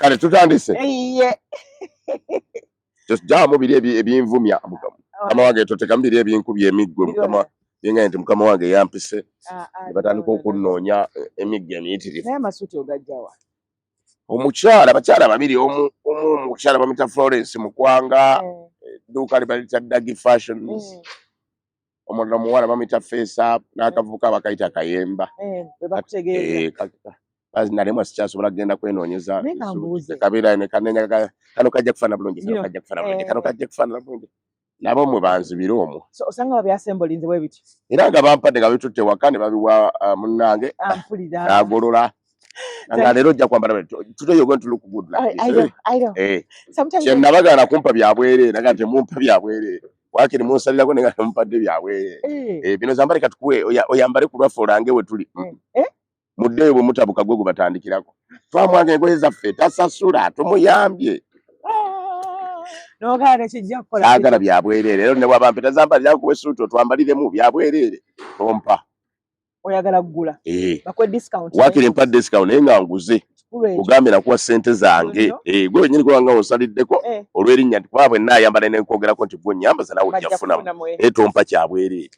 Kale tutandise. Iye. Tojjaamu biri ebinvumya, mukama wange, totekamu biri ebinkubya emiggo, mukama yenga nti mukama wange yampise ne batandika okunnoonya emiggo emiyitirivu. Naye amasuuti ogajjawa? Omukyala, abakyala babiri, omu omukyala bamuyita Florence Mukwanga, edduuka libalita Dagi Fashions. Omulala omuwala bamuyita Face Up, n'akavubuka bakayita Kayemba. Webakutegeeza. Nalemwa, sikyasobola kugenda kwenoonyeza. Naye nga mbuuze. Kabeera ne kanenya kano kajja kufaanana bulungi, kano kajja kufaanana bulungi, kano kajja kufaanana bulungi. Nabo mwe banzibira omwo. So osanga babyassembolinze bwe bityo. Era nga bampadde, nga bitutte waka ne babiwa munnange. Ampulira. N'agolola nga leero ojja kwambala, today you're going to look good like I this. know, I know. Sometimes Kye nabagaana kumpa bya bwereere, naga temumpa bya bwereere, waakiri munsalirako, naye nga temumpadde bya bwereere. Bino zambale, katukuwe oyambale ku lwaffe olange we tuli. Muddeeyo bwe mutabuka gwe gubatandikirako, twamwanga engoye zaffe, tasasula, tumuyambye. N'ogala tekijja kukola. Saagala bya bwereere. Era ne bwaba mpeta zambalira, nkuwa essuuti otwambaliremu, bya bwereere tompa. Oyagala kugula. Bakuwe discount. Waakiri mpa discount naye nga nguze. Kikulu ekyo. Ugambye nakuwa ssente zange. Gwe wenyini kubanga osaliddeko olw'erinnya nti kuba bwe nnaayambala ne nkwogerako nti gwe nnyambaza, nawe ojja Bajja kufunamu. kufunamu. Naye tompa kya bwereere,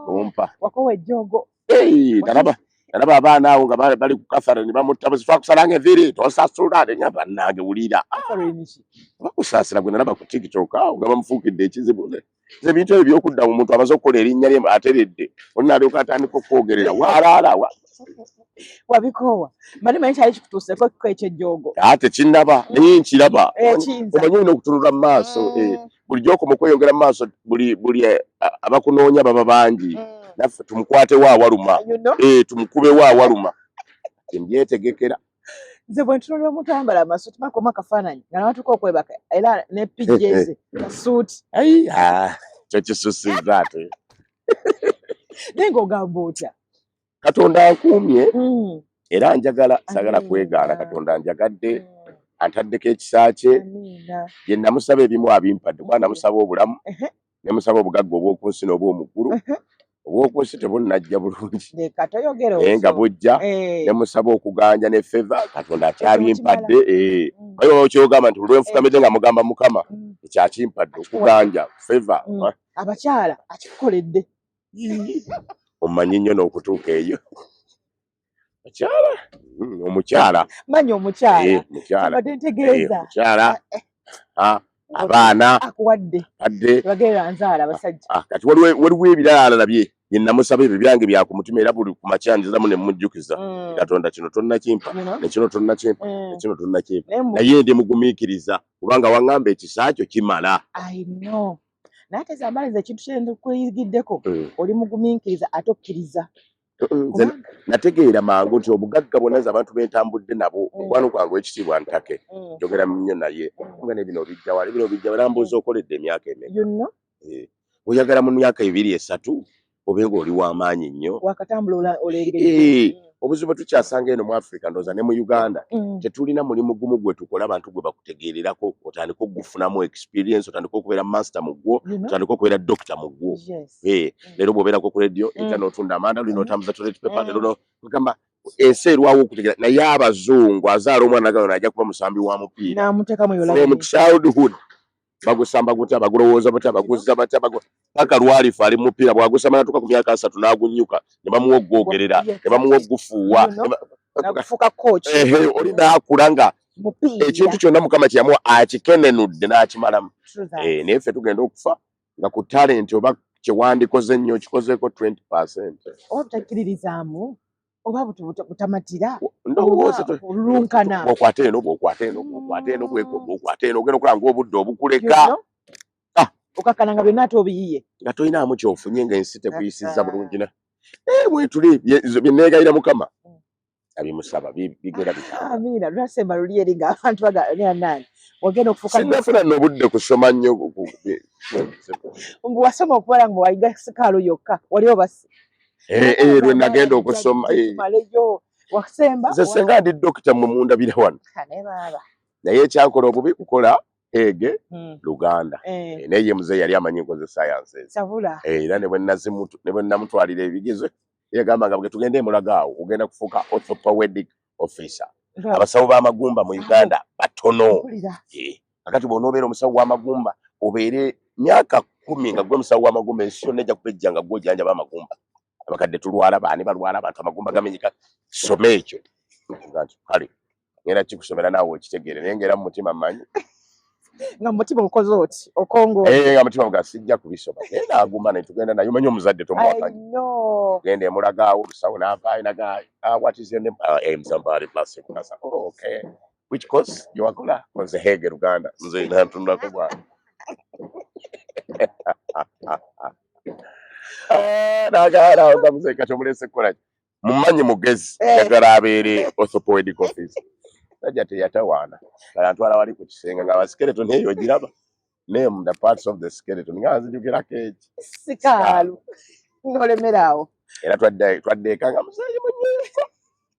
tompa. Wakowa ejjoogo. Hey, nalaba abaana awo nga bali ku Catherine ne bamutta buzi, twakusalanga enviiri tosasula, nenya bannange wulira. Catherine ki? Bakusaasira gwe nalaba ku TikTok awo nga bamufuukidde ekizibu. Nze ebintu ebyo byokudda mu muntu amaze okukola erinnya lye, ateredde, oli nalyoka atandika okwogerera waalaala wa. Wabikoowa. Mali manyi kyali kikutuuseeko kiko eky'ejjoogo. Ate kinnaba, naye nkiraba. Kiyinza. Omanyi olina okutunula mu maaso. Bulijjo okoma okweyongera mu maaso, buli abakunoonya baba bangi. Naffe tumukwatewo awaluma. You know? Tumukubewo awaluma, mbyetegekera. Nze bwe ntunulira omuntu ayambala amasuuti, makoma akafaananyi nga nawatuuka okwebaka era ne PJs kasuuti. Ai, ah, kyo kisusizza ate. Naye ng'ogamba otya? Katonda ankuumye. Era njagala, sagala Amiina. kwegaana, Katonda njagadde, antaddeko ekisa kye. Amiina. Bye namusaba ebimu abimpadde, kuba namusaba obulamu, ne musaba obugagga obw'oku nsi n'obw'omu ggulu. Obw'oku nsi tebunnajja bulungi, Leka toyogera naye nga otyo. bujja. Ne musaba okuganja ne favor, Katonda akyabimpadde. Ekyo Oyo kyogamba nti lwenfukamidde nga mugamba Mukama ekyakimpadde okuganja, favor. Abakyala akikukoledde. Omanyi nnyo n'okutuuka eyo, mukyala. Omukyala. Manya omukyala. Mukyala. Kyabadde ntegeeza. Mukyala. Ah, abaana. Akuwadde. Adde. Tebagerera nzaala abasajja. Ah, kati waliwo ebirala nabye bye namusaba, ebyo byange bya ku mutima, era buli ku makya nziramu ne mujjukiza, Katonda kino tonnakimpa, ne kino tonnakimpa, ne kino tonnakimpa, Naye naye ndi mugumiikiriza kubanga waŋŋamba ekisa kyo kimala. I know. Naye ate zambaliza ekintu kye ndikuyigiddeko, oli mugumiikiriza ate okkiriza. Nze nategeera mangu nti obugagga bwonna, nze abantu bentambudde nabo, mukwano gwange w'ekitiibwa Ntake, njogera nnyo naye nga ne bino bijja wala, bino bijja wala, mbuuza okoledde emyaka emeka? You know? Oyagala mu myaka 2, 3 obe ng'oli w'amaanyi nnyo. Wakatambula olengedde. Obuzibu tukyasanga eno mu Africa, ndowooza ne mu Uganda, tetulina mulimu gumu gwe tukola abantu gwe bakutegeererako, otandike okugufunamu experience, otandike okubeera master mu gwo, You know? otandike okubeera doctor mu gwo. Leero bw'obeerako ku radio, enkya n'otunda amanda, luli n'otambuza toilet paper, leero gamba ensi erwawo okutegeera. Naye abazungu azaala omwana nagano najja kuba musambi wa mupiira. N'amuteekamu eyo From line. childhood bagusamba gutya, bagulowooza batya, baguzza batya, paka lwalifa ali mu mupiira, bwagusamba natuuka ku myaka 30 n'agunyuka, ne bamuwa ogwogerera, ne bamuwa ogufuuwa. You know? Nakufuuka coach. Ehe, oli n'akula nga Mupiira. ekintu kyonna Mukama kye yamuwa akikenenudde n'akimalamu. True that. Naye ffe tugenda okufa nga ku talent oba kyewandikoze ennyo okikozeeko 20%. Oba butakkiririzaamu oba butamatira. Ndowooza Oba olulunkana. Bw'okwata eno, bw'okwata eno, bw'okwata eno, bw'okwata eno, ogenda okulaba ng'obudde obukuleka. You know? Ah. Okakkana nga byonna ate obiyiye. Nga tolinaamu kyofunye, ng'ensi tekuyisizza bulungi na bwetuli bye neegayira Mukama abimusaba bigenda bitambula. Amiina. Lwasemba luli eri ng'abantu bagamba nani wagenda okufuuka. Sinnafuna n'obudde kusoma nnyo Mbu wasoma okubala nga wayiga sikaalo yokka, wali obasi. Lwe nagenda okusoma. Tumaleyo wasemba. Nze senga ndi dokita, mmwe mundabira wano. Naye baaba. Naye ekyankola obubi kukola ege Luganda. Naye ye muzeeyi yali amanyi nkoze sciences. Sabula. Era ne bwe namutwalira ebigezo, yagamba nga bwe tugenda emulaga awo ogenda kufuuka orthopedic officer. Abasawo b'amagumba mu Uganda batono. Kakati bw'onoobeera omusawo w'amagumba, obeere myaka 10 nga gwe musawo w'amagumba, ensi yonna ejja kubejja nga gwe ojjanjaba amagumba. Abakadde tulwala, baani balwala, abantu amagumba gamenyeka. Soma ekyo. Nga nti kale ngenda kikusomera naawe okitegeere, naye ngera mu mutima mmanyi nga mumutima okoze oti okongo. Eh, nga mutima nga sijja kubisoma, naye naaguma ne tugenda naye. Omanyi omuzadde tomuwakanya. Genda emulagaawo, omusawo n'avaayo naga, "Ah, what is your name?" "I am Zambali Blessing Mukasa." "Oh, okay, which course gyewakola?" "Nze Hege Luganda." Nze nantunulako bwana. Ah, nagala muzeeyi, kati omulese kukola ki? Mumanyi mugezi, njagala abeere orthopedic officer. Sajja teyatawaana, kale antwala wali ku kisenge nga skeleton eyo ogiraba, name the parts of the skeleton, nga nzijukirako eki. Sikaalu nolemeraawo. Era twadde eka nga muzeeyi munyiivu,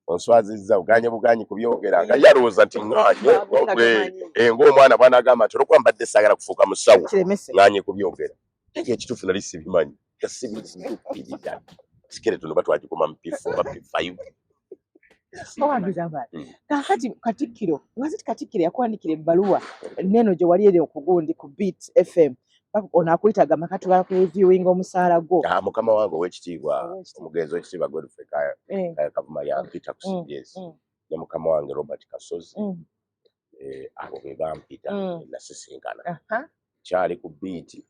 "Onswazizza, oganye buganyi kubyogera," nga yalowooza nti ŋŋanye. Bagenda tomanyi. Ng'omwana bw'anaagamba nti olwokuba mbadde saagala kufuuka musawo, kiremese. ŋŋanye kubyogera. Naye ekituufu nali sibimanyi, nga sibijjukirira. Skeleton oba twagikoma mu P4 oba P5. Owange Zambali, kaakati Katikkiro, was it Katikkiro yakuwandikira ebbaluwa neno gye wali eri okugundi ku Beat FM? Ono akuyita agamba katugala ku reviewing omusaala gwo. Ah, mukama wange ow'ekitiibwa, Ow'ekitiibwa. omugenzi ow'ekitiibwa Godfrey Kaya Kaya Kavuma yampita ku CBS ne mukama wange Robert Kasozi. Abo be bampita. Nasisinkana kyali ku Beat.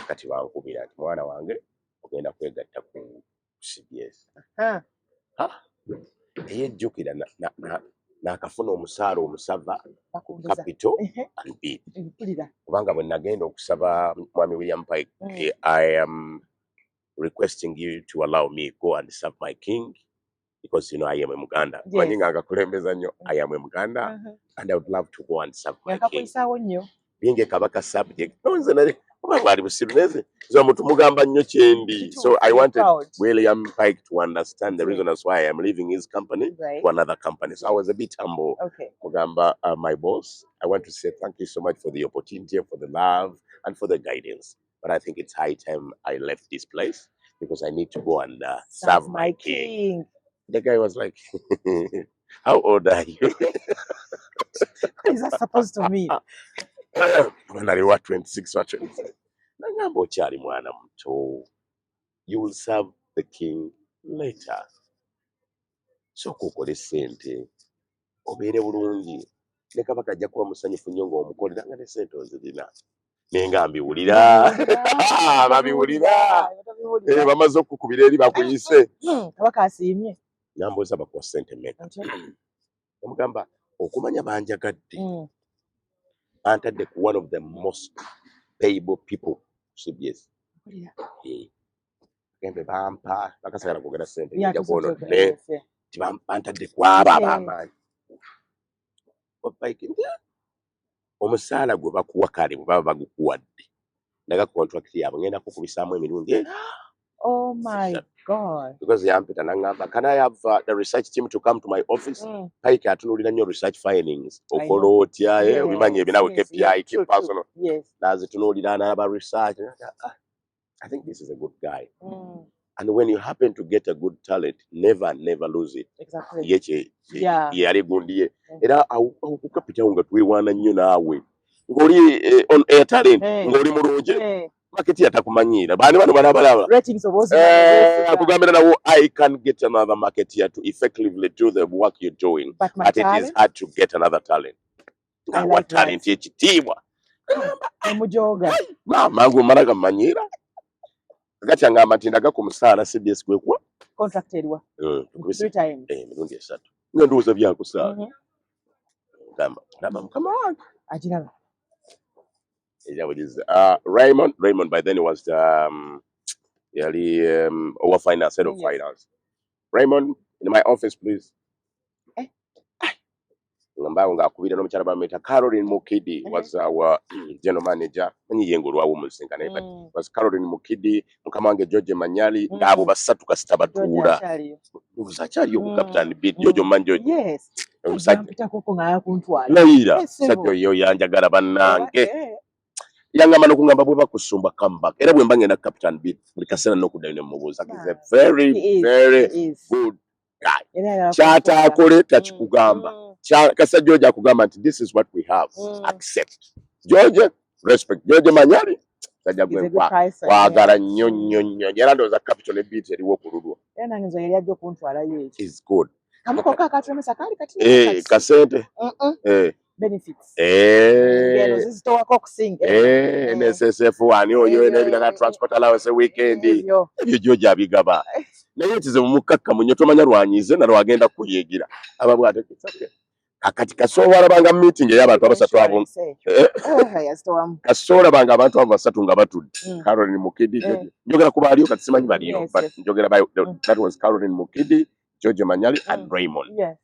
Kati bankubira nti, "Mwana wange, ogenda kwegatta ku CBS." Eyejjukira nakafuna omusaala omusava Bakongeza. Capital and Beat. Mpulira. Kubanga bwe nagenda okusaba mwami William Pike, "I am requesting you to allow me go and serve my king because I am a Muganda." Manyi nga ngakulembeza nnyo, "I am a Muganda and I would love to go and serve my king." Yakakuyisaawo nnyo. Being a Kabaka subject, no, nze nali oba bwali busiru, naye nze omuntu mugamba nnyo kyendi. So I wanted Proud. William Pike to understand the reason as why I am leaving his company to another company. So I was a bit humble. Mugamba, "My boss, I want to say thank you so much for the opportunity, for the love, and for the guidance. But I think it's high time I left this place because I need to go and serve my king." King. The guy was like, "How old are you?" What is that supposed to mean? When I was 26 or 27. Nagamba, "Okyali mwana muto. You will serve the king later. Sooka okole ssente, obeere bulungi. Ne kabaka ajja kuba musanyufu nnyo ng'omukolera nga ne ssente ozirina." Naye nga mbiwulira, babiwulira. Eh, bamaze okukubira eri bakuyise. Kabaka asiimye. Nambuuza, "Bakuwa ssente mmeka?" Otyo. Namugamba, "Okumanya banjagadde, bantadde ku one of the most payable people ku CBS." Mpulira. Eh, gembe bampa bakasagala kwogera ssente, Yeah, nja tusobola kwono okwogera, naye yes. bantadde ku abo ab'amaanyi. Pike nti, "Ah, omusaala gwe bakuwa, kale bwe baba bagukuwadde, ndaga contract yaabwe, ngenda kukubisaamu emirundi Oh my esatu." God. Because yampita naŋŋamba, "Can I have the research team to come to my office?" Pike atunuulira nnyo research findings. I Okola know. otya, eh, obimanyi ebyo naawe, KPI, key True. personal. N'azitunuulira n'aba research. "Ah, I think this is a good guy. And when you happen to get a good talent, never, never lose it." Ye ye yali gundi ye. Era awo ku Capital nga twewaana nnyo naawe. Ng'oli on air talent, ng'oli mulungi, market atakumanyiira. Baani bano balabalaba. Ratings oba Eh, ozimanyi. akugambira nawo, "I can get another marketeer to effectively do the work you're doing, But my but it is talent, hard to get another talent." I Awa like that. talent ekitiibwa. Omujooga. Mangu mala gamanyiira. Gatya ngamba nti ndaga ku musaala CBS gwekuwa. Contract eriwa. Tukubise Three times. Emirundi esatu. Nga ndowooza byakusaala. Gamba, "Olaba mukama wange." Agiraba. Era buliza. Raymond by then was the, yali owa finance, head of finance. "Raymond, in my office, please." Eh. Nga mbaawo ng'akubira n'omukyala bamuyita Caroline Mukidi, was our general manager. Manyi ye ng'olwawo omusinkana, but was Caroline Mukidi, mukama wange George Manyali, ng'abo basatu kasita George batuula. akyaliyo. Ndowooza akyaliyo ku Captain Beat. George George omumanyi George? Yes. Omusajja. Yampitako nga yakuntwala. Layira. Eh, ssebo. Musajja oyo yanjagala bannange. Eh. Yangamba n'okungamba, "Bwe bakusumba, come back." Era bwe mba ngenda Captain Beat, buli kaseera n'okuddayo ne mubuuza. He's a very, He is. very He is. good guy. Era ayagala Kyataakole kukukola. takikugamba. Kasa George akugamba nti this is what we have, accept. George, respect. George Manyali, sajja He's gwe a good person, kwagala yeah. nnyo nnyo nnyo. Era ndowooza Capital ne Beat eriwo ku lulwo. Era nange nze yali ajja okuntwalayo ekyo. Is good. Kamu kokka akatulemesa kaali kati Eh, kasente. Benefits. Ngeno zizitowako okusinga. NSSF wani oyo Ebyo, n'ebirala, transport allowance weekend. Ebyo. Ebyo George abigaba. Naye ekizibu mukkakkamu nnyo, tomanya lwanyize na lwagenda kuyigira. Aba bw'ate, it's okay. Kakati kasooba olabanga meeting ey'abantu abasatu abo. Insurance ekyo. Eh, yazitowamu. Kasooba olabanga abantu abo basatu nga batudde. Caroline Mukidi, George. Njogera ku baaliyo kati simanyi baliyo, but njogera that was Caroline Mukidi, George Manyali and Raymond.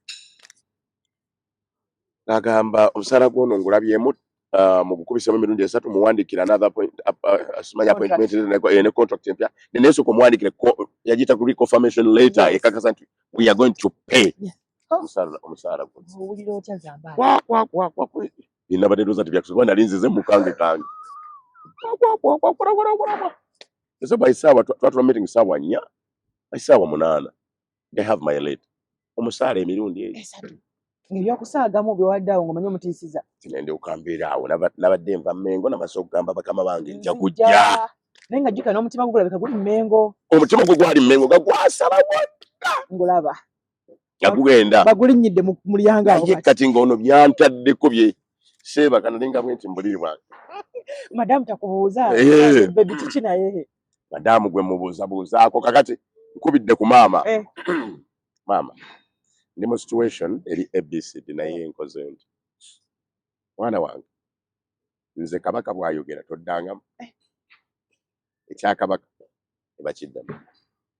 N'agamba omusaala gw'ono ngulabyemu, mugukubisemu emirundi 3, muwandiikire another point, simanyi Contract. appointment ne contract empya. Ne neesooka omuwandiikire yagiyita ku reconfirmation letter, ekakasa nti we are going to pay omusaala guno. Owulira otya Zambaali? Kwa, kwa, kwa, kwa, kwa. Nabadde ndowooza nti byakusooka, nali nzize mukange kange. Kwa, kwa, kwa, kwa, kwa, kwa, kwa, kwa. So by ssaawa, twatula meeting ssaawa 4, by ssaawa 8, they have my letter. Omusaala emirundi egyo. 3. Ng'ebyokusaagamu bye wadde awo ng'omanyi omutiisiza. Nendyoka mbeera awo, nabadde nva Mmengo, namaze okugamba bakama bange nja Nzija. kujja. Naye nga jjukira n'omutima gwo gulabika guli Mmengo. Omutima gwo gwali Mmengo nga gwasalawo. Ngulaba. Nga gugenda. Bagulinnyidde mu mulyango awo Naye kati. kati ng'ono byantaddeko bye seebaka nalinga bwe nti mu buliri bwange. Madamu takubuuza. Baby kiki naye? Madamu gwe mubuuzabuuzaako kakati nkubidde ku maama. Maama, ndi mu situation eri ABCD naye nkoze nti. Mwana wange, nze Kabaka bw'ayogera toddangamu. Ekya Kabaka ne bakiddamu.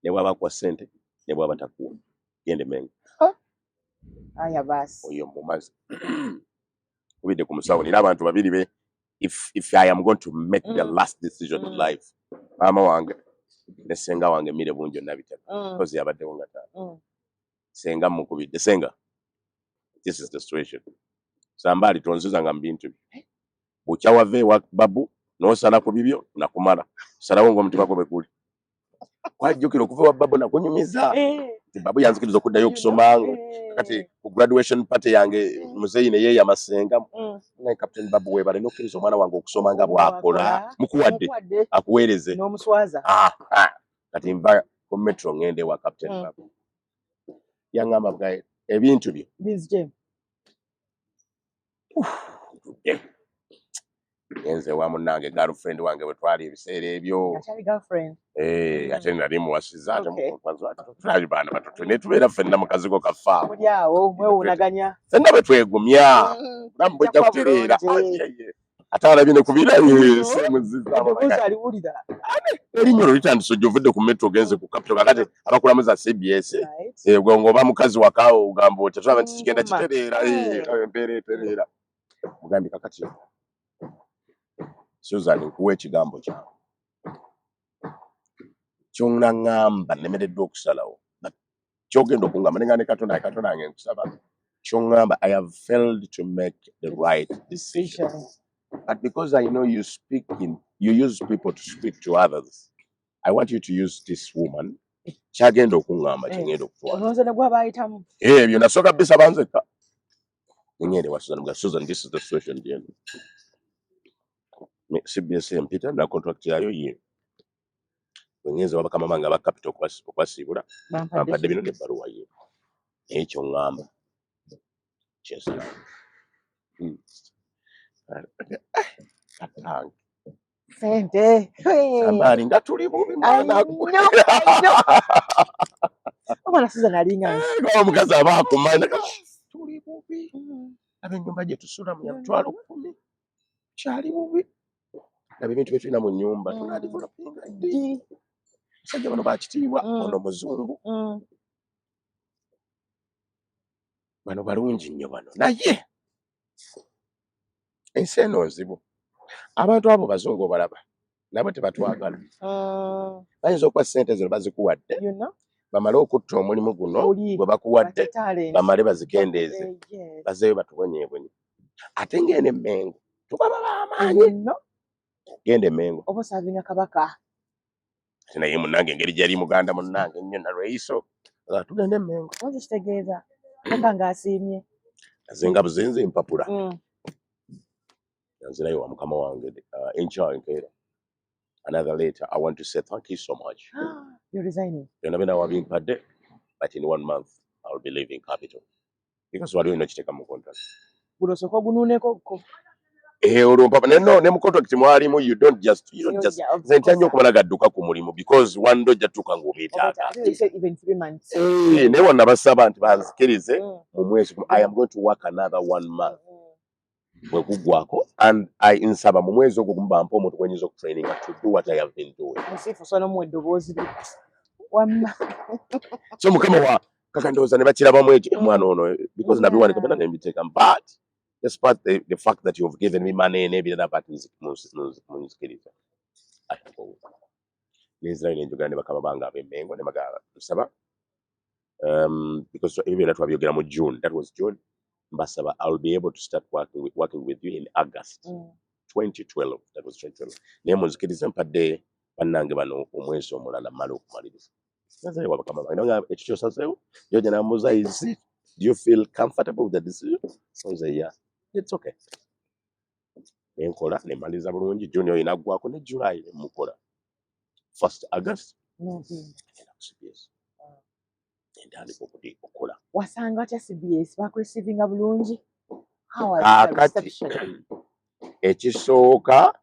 Ne bw'aba akuwa ssente, ne bw'aba takuwa. Genda e Mmengo. Aya baasi. Oyo mumaze. Nkubidde ku musawo, nina abantu babiri be if I am going to make the last decision in life, maama wange ne ssenga wange Mire Bunjo Nabitaka. Because yabaddewo nga taata. Ssenga mukubidde, ssenga, this is the situation. Zambaali tonzizanga mu bintu byo. Bukya wava ewa Babu n'osala ku bibyo nakumala. Salawo ng'omutima gwo bwe guli. Kwajjukira okuva ewa Babu nakunyumiza. Nti Babu yanzikiriza okuddayo okusoma. Kati ku graduation party yange muzeeyi ne yeeyama ssenga. Naye Captain Babu weebale n'okkiriza omwana wange okusoma nga bw'akola. Mukuwadde, Mukuwadde. akuweereze. N'omuswaza. Kati nva ku metro ngende ewa Captain Babu. Yaŋŋamba bwaye ebintu byo. Binzije. Ntudde. Ngenze ewa munnange girlfriend wange bwe twali ebiseera ebyo. Akyali girlfriend. Ate nali muwasizza, ate twali baana bato ne tubeera ffenna mu kazigo kaffe awo. Muli awo mwewuunaganya. Ffenna bwe twegumya. Bulamu bujja Bujja kuba kutereera. bulungi. Ai, ai, ai. Ate alabye ne ku birayi, seemuziza abo Eddoboozi bagamba. aliwulira. Erinnya olwo litandise ojja ovudde ku metro ogenze ku Capital, kakati abakulamuza CBS. Gwe ng'oba mukazi waka ogamba otya, tulaba nti kigenda Nguma. kitereera, embeera etereera. Mugambye kakati Susan nkuwa ekigambo kyawe. Ky'onaŋŋamba nnemereddwa okusalawo. But ky'ogenda okuŋŋamba nenga ne Katonda, Katonda wange nkusaba. Ky'oŋŋamba I have failed to make the right decision. But because I know you speak in, you use people to speak to others, I want you to use this woman. Kyagenda okuŋŋamba kyengenda okutwala. Olowooza ne gw'aba ayitamu. Ebyo nasooka bisaba nzekka. Ngende wa Susan, mga Susan, this is the situation dear. CBS empita na contract yayo ye. Bwe ngenze wa bakama bange aba Capital okubasiibula, bampadde bino n'ebbaluwa ye. Naye kyo ŋŋamba kyensalawo. Katange. Sente. Zambaali nga tuli bubi mwana gwe. I know. Omwana Susan alinga nze. Omukazi aba akumanya tuli bubi. Ab'ennyumba gye tusulamu ya 100,000. Kyali bubi. Laba ebintu bye tulina mu nnyumba tunadevelopinga ddi? Ddi. Abasajja bano bakitiibwa, ono muzungu. Bano balungi nnyo bano. Naye ensi eno nzibu. Abantu abo bazungu obalaba nabo tebatwagala. Bayinza okuba ssente zino bazikuwadde You know? bamale okutta omulimu guno Oli. gwe bakuwadde Bate talent. bamale bazikendeeze Yes. bazeeyo batubonyeebonye. Ate ng'eno Emmengo tubaba b'amaanyi. You know? Genda Emmengo. Oba osaavinga Kabaka. Ate naye munnange engeri gy'ali muganda munnange ennyo Nalweyiso. Tugende Emmengo. Ozi kitegeeza paka ng'asiimye. Azinga buzinzi empapula. Nzirayo wa mukama wange enkya enkeera. Another letter. I want to say thank you so much. You're resigning. Byonna byonna wabimpadde, but in one month I will be leaving Capital. Because wali olina okiteeka mu contract. Guno osooka ogunuuneko ko. Eh, olwo mpapa ne no ne mu contract mwalimu you don't just nze ntya nnyo okumala gadduka ku mulimu because one day ojja tuuka ng'obeetaaga. Even 3 months. Eh, naye wano nabasaba nti banzikirize mu mwezi gumu. I am going to work another one month. Bwe guggwako and I nsaba mu mwezi ogwo gumu bampe omuntu gwe nyinza okutraininga to do what I have been doing. Musiifu osobola n'omuwa eddoboozi lye. Wamma. So mukama wa kaka ndowooza ne bakirabamu ekyo omwana ono because nabiwandika byonna ne mbiteekamu, but despite the fact that you've given me money n'ebirala, but munzikiriza. I go. Nenzirayo ne njogera ne bakama bange ab'Emmengo ne bagamba nsaba because ebyo byonna twabyogera mu June, that was June, mbasaba I will be able to start working with you in August 2012, that was 2012, naye munzikirize mpadde bannange bano omwezi omulala mmale okumaliriza. Nazayo wa bakama bange nabagamba ekyo kyosazeewo. George n'ambuuza, is it do you feel comfortable with the decision? So nze, yeah, it's okay. Nenkola nemmaliriza bulungi. June oyo naggwako ne July nemukola first August. N'ogenda. Ngenda ku CBS nentandika okukola. Wasanga atya CBS? Bakureceeivinga bulungi? How was the Kaakati reception? Ekisooka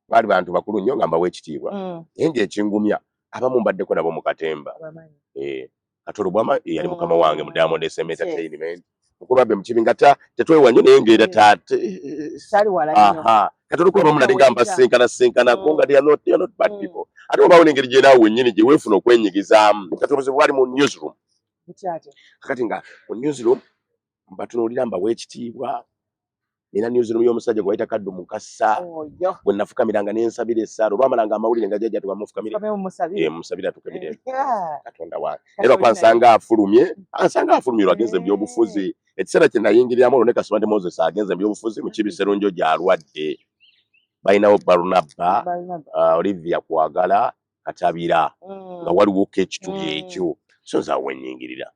baali bantu bakulu nnyo nga mbawa ekitiibwa, naye ng'ekingumya abamu mbaddeko nabo mu katemba. Abamanyi. Eh, Katolo Bwama yali mukama wange mu Diamond SM Entertainment, mukulu wabbe mukibi nga tetwewa nnyo naye ng'era taate. Kyali wala nnyo. Aha, Katolo kuba abamu nali nga mbasinkana sinkanako nga they are not bad people, ate obaawo n'engeri gye naawe wennyini gye weefuna okwenyigizaamu. Kati obuzibu bwali mu newsroom. Bukyate. Kakati nga mu newsroom mbatunuulira mbawa ekitiibwa, nina newsroom y'omusajja gwe bayita Kaddu Mukasa Oyo. gwe nafukamiranga n'ensabira essaala olwamalanga amawulire nga jjajja tubamufukamire. Kame mumusabire. Eh, musabire atuke mirembe. Katonda wange, Kati era lwakuba olina- nsanga afulumye olwo agenze mu byobufuzi. Ekiseera kye nayingiriramu olwo ne Kasibante Moses agenze mu byobufuzi, Mukibi Serunjo gy'alwadde, balinawo Barunaba, Barnaba. Olivia Kwagala Katabira, nga waliwoko ekituli ekyo. So nze awo wenyingirira.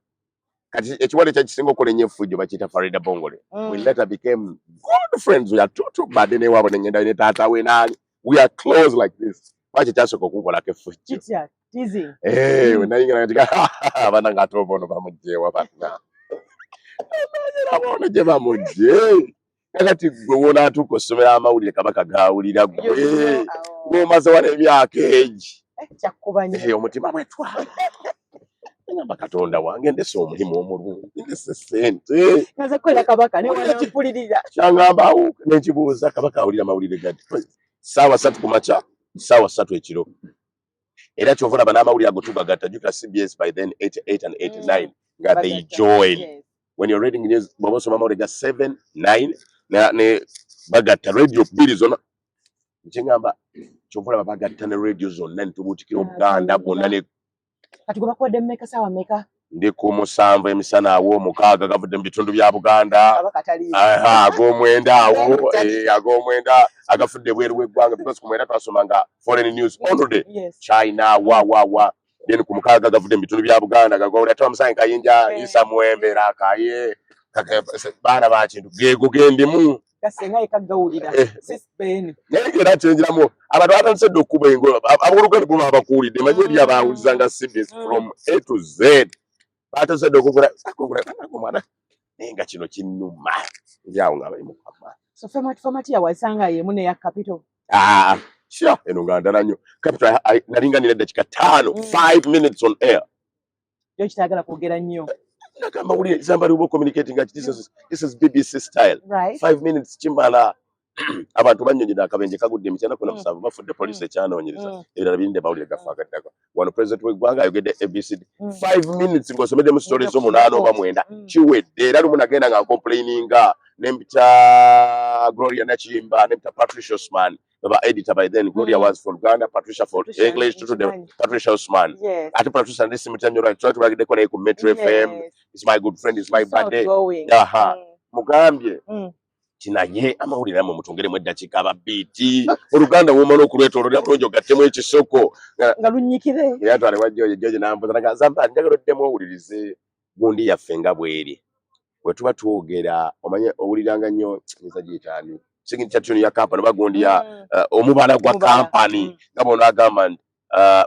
Kati ekiwala ekyakisinga okukola ennyo effujjo bakiyita Farida Bongole. We later became good friends. We are too bad newaabwe nengenda ne taata we naani, we are close like this. Lwaki kyasooka okunkolako effujjo? Kitya? Teasing. Eh, we nayingira kati abaana nga ate oba ono bamugjewa banna ono gye bamugje. Kakati gwe wonaatuuka osomera amawulire kabaka gawulira gwe ng'omaze wano emyaka egi. Kyakkuba nnyo. Eh, omutima bwetwala ngamba Katonda wange ndese omulimu omulungi, ndese sente. Naze kukolera kabaka ne Wulira mpulirira. Kyangamba awo nenkibuuza kabaka awulira amawulire gati 3:00 ku makya, 3:00 ekiro, era kyova olaba n'amawulire ago tugagatta. Jjukira CBS by then 88 and 89 nga they Bagatta. join. When you're reading news, bw'oba osoma amawulire ga 7 9 ne bagatta radio bbiri zonna. Kyengamba kyova olaba bagatta ne radio zonna ne tubuutikira Obuganda bwonna ne Kati gwe bakuwadde mmeka, saawa mmeka? Ndi ku 7 emisana awo, 6 gavudde mu bitundu bya Buganda. Kabaka taliiwo. Aha, ag'omwenda awo, ag'omwenda agafudde ebweru w'eggwanga, because ku 9 twasomanga foreign news only. China wa wa wa, then ku 6 gavudde mu bitundu bya Buganda gagowulira twamusange Kayinja. Isa Muwembe Rakaye baana bakintu geego gendimu. Gasenga yeka gawulira. Eh. Sis Ben. Naye era kyenjiramu abantu batandise dda okukuba engo abooluganda bo babakuulidde manyi eri abawulizanga CBS from A to Z batandise dda okugula akugula omwana, naye nga kino kinnuma ndi awo nga bali mukama. So format ya wasanga yemu ne ya Capital. Ah, sure, eno nga ndala nnyo. Capital nalinga nina eddakiika 5, 5 minutes on air. Yo kitagala kwogera nnyo. Nagamba wulire somebody will communicating ati this is BBC style. 5 minutes kimala. Abantu bannyonnyodde akabenje kagudde emityana kuna 7 bafudde, poliisi ekyanoonyereza, ebirala birinde mawulire gafa agaddako. Wano president w'eggwanga ayogedde ABCD. 5 minutes ng'osomeddemu stories 8 oba 9, kiwedde. Era lumu nagenda nga ncomplaininga nempita Gloria Nakimba, nempita Patricia Osman, baba editor by then. Gloria was for Uganda, Patricia for Patricia, English. Tutudde nkimanyi. Patricia Osman. Ate Patricia ndi simutya nnyo lwaki twali tulagiddeko naye ku Metro FM. Is my good friend, is my So birthday. outgoing. Aha. Mugambye Ti naye amawulire namwe mutongeremu eddakiika ababiiti oluganda womala okulwetoololera bulungi ogattemu ekisoko nga lunyikire. Era twale wa George, George n'ambuuza naga Zamba njagala oddemu owulirize gundi yaffe nga bw'eri bwe tuba twogera omanye owuliranga nnyo nyinza giyita ani signature tune ya company oba gundi ya omubala gwa company nga bw'ono agamba nti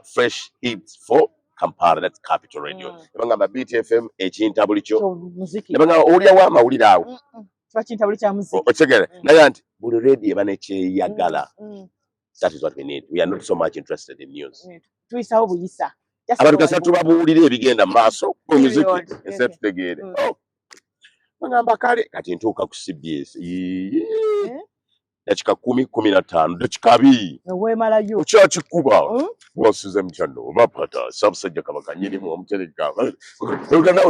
fresh hits for Kampala, that's Capital Radio. Ne bagamba Beat FM ekintabuli kyo ne bagamba owulirawo amawulire awo kiba kintabuli kya muziki okitegere naye nti buli radio eba nekyeyagala. That is what we need. We are not so much interested in news. Tuyisawo buyisa. Abantu kasa tubabuulire ebigenda mu maaso ku muziki ese tutegeere. Bagamba kale kati ntuuka ku CBS dakika 10 15 dakika 20 weemalayo okyakikuba wasuze mutano bapata Ssaabasajja Kabaka nyinimu omutereka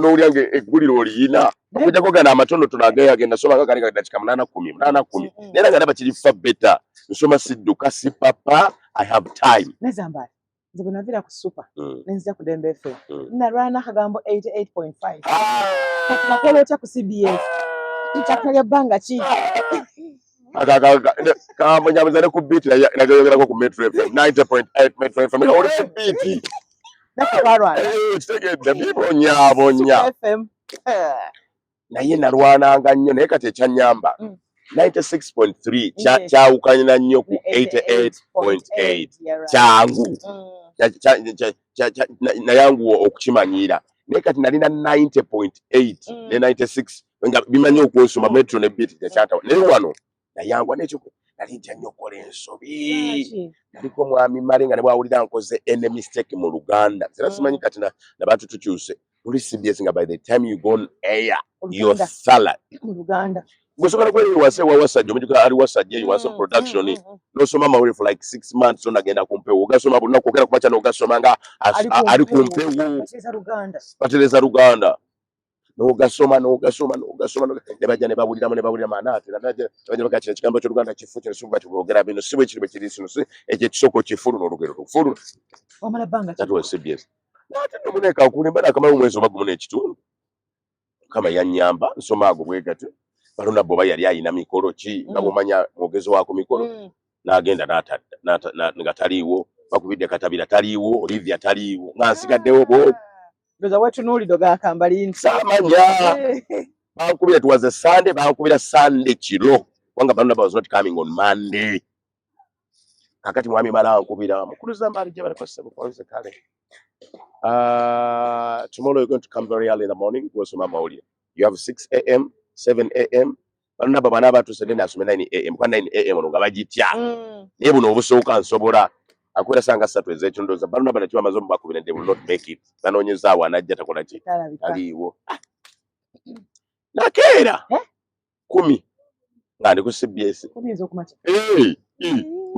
nowulira nga eggulire oliyina okujjako gano amatonotono ageyagenda nsoma nga kali dakika 8 10 8 10 naye nga ndaba kiri fa better nsoma sidduka si papa I have time. Nezambala nze bwe naviira ku Super nenzija ku Dembe FM nalwana akagambo 88.5 kati nakola otya ku CBS nkyakutwalya bbanga ki kambonyabuza ne ku Beat nageyogerako ku Metro FM 90.8 Metro FM oli ku Beat kitegedde bibonyaabonya naye nalwananga nnyo naye kati ekyanyamba 96.3 kyawukana nnyo ku 88.8 kyangu nayanguwa okukimanyiira naye kati nalina 90.8 ne 96 nga bimanyi okwesoma Metro ne Beat tekyatawa naye wano nayangwa n'ekyo nali ntya nnyo okukola ensobi naliko mwami Male nga ne bwawulira nkoze any mistake mu Luganda era simanyi kati nabantu tukyuse luli CBS nga by the time you go on air your salad mu Luganda gwesobola kweri wase wa Wasajja omujuka ali Wasajja eyo wase production n'osoma amawulire for like 6 months onagenda ku mpewo ogasoma buli lunaku ogenda kumakya n'ogasoma nga ali ku mpewo batereza Luganda n'ogasoma n'ogasoma n'ogasoma ne bajja ne bawuliramu ne bawuliramu anaate ne bajja bagaa kino ekigambo ky'Oluganda kifu kino si bwe boogera bino si bwe kiri bwe kiri sino si ekyo ekisoko kifu luno olugero lufu wamala bbanga that was CBS n'ate nno muneeka akulimba naakamala omwezi oba gumu n'ekitundu Mukama yannyamba nsoma ago bwe gatyo Balona bw'oba yali ayina mikolo ki nga bw'omanya mwogezi wa ku mikolo n'agenda n'atadda nga taliiwo bakubidde Katabira taliiwo Olivia taliiwo nga nsigaddewo bwo ndoza wetunuulidde ogakambali nti saamanya bankubira it was a Sunday bankubira Sunday kiro kubanga Balona was not coming on Monday kakati mwami mala ankubira mukulu Zambali gye baliko ssebo kwanze kale tomorrow you're going to come very early in the morning gwosoma amawulire you have 6 a.m. 7 a.m. Balona baba n'abatuuse nene asome 9 a.m. kuba 9 a.m. ono nga bagitya naye buno obusooka nsobola akwera sanga 3 ez'ekiro ndowooza Balona bano kibamaze omubakubira they will not make it banoonyezaawo anajja takola ki taliiwo nakeera 10 nga ndi ku CBS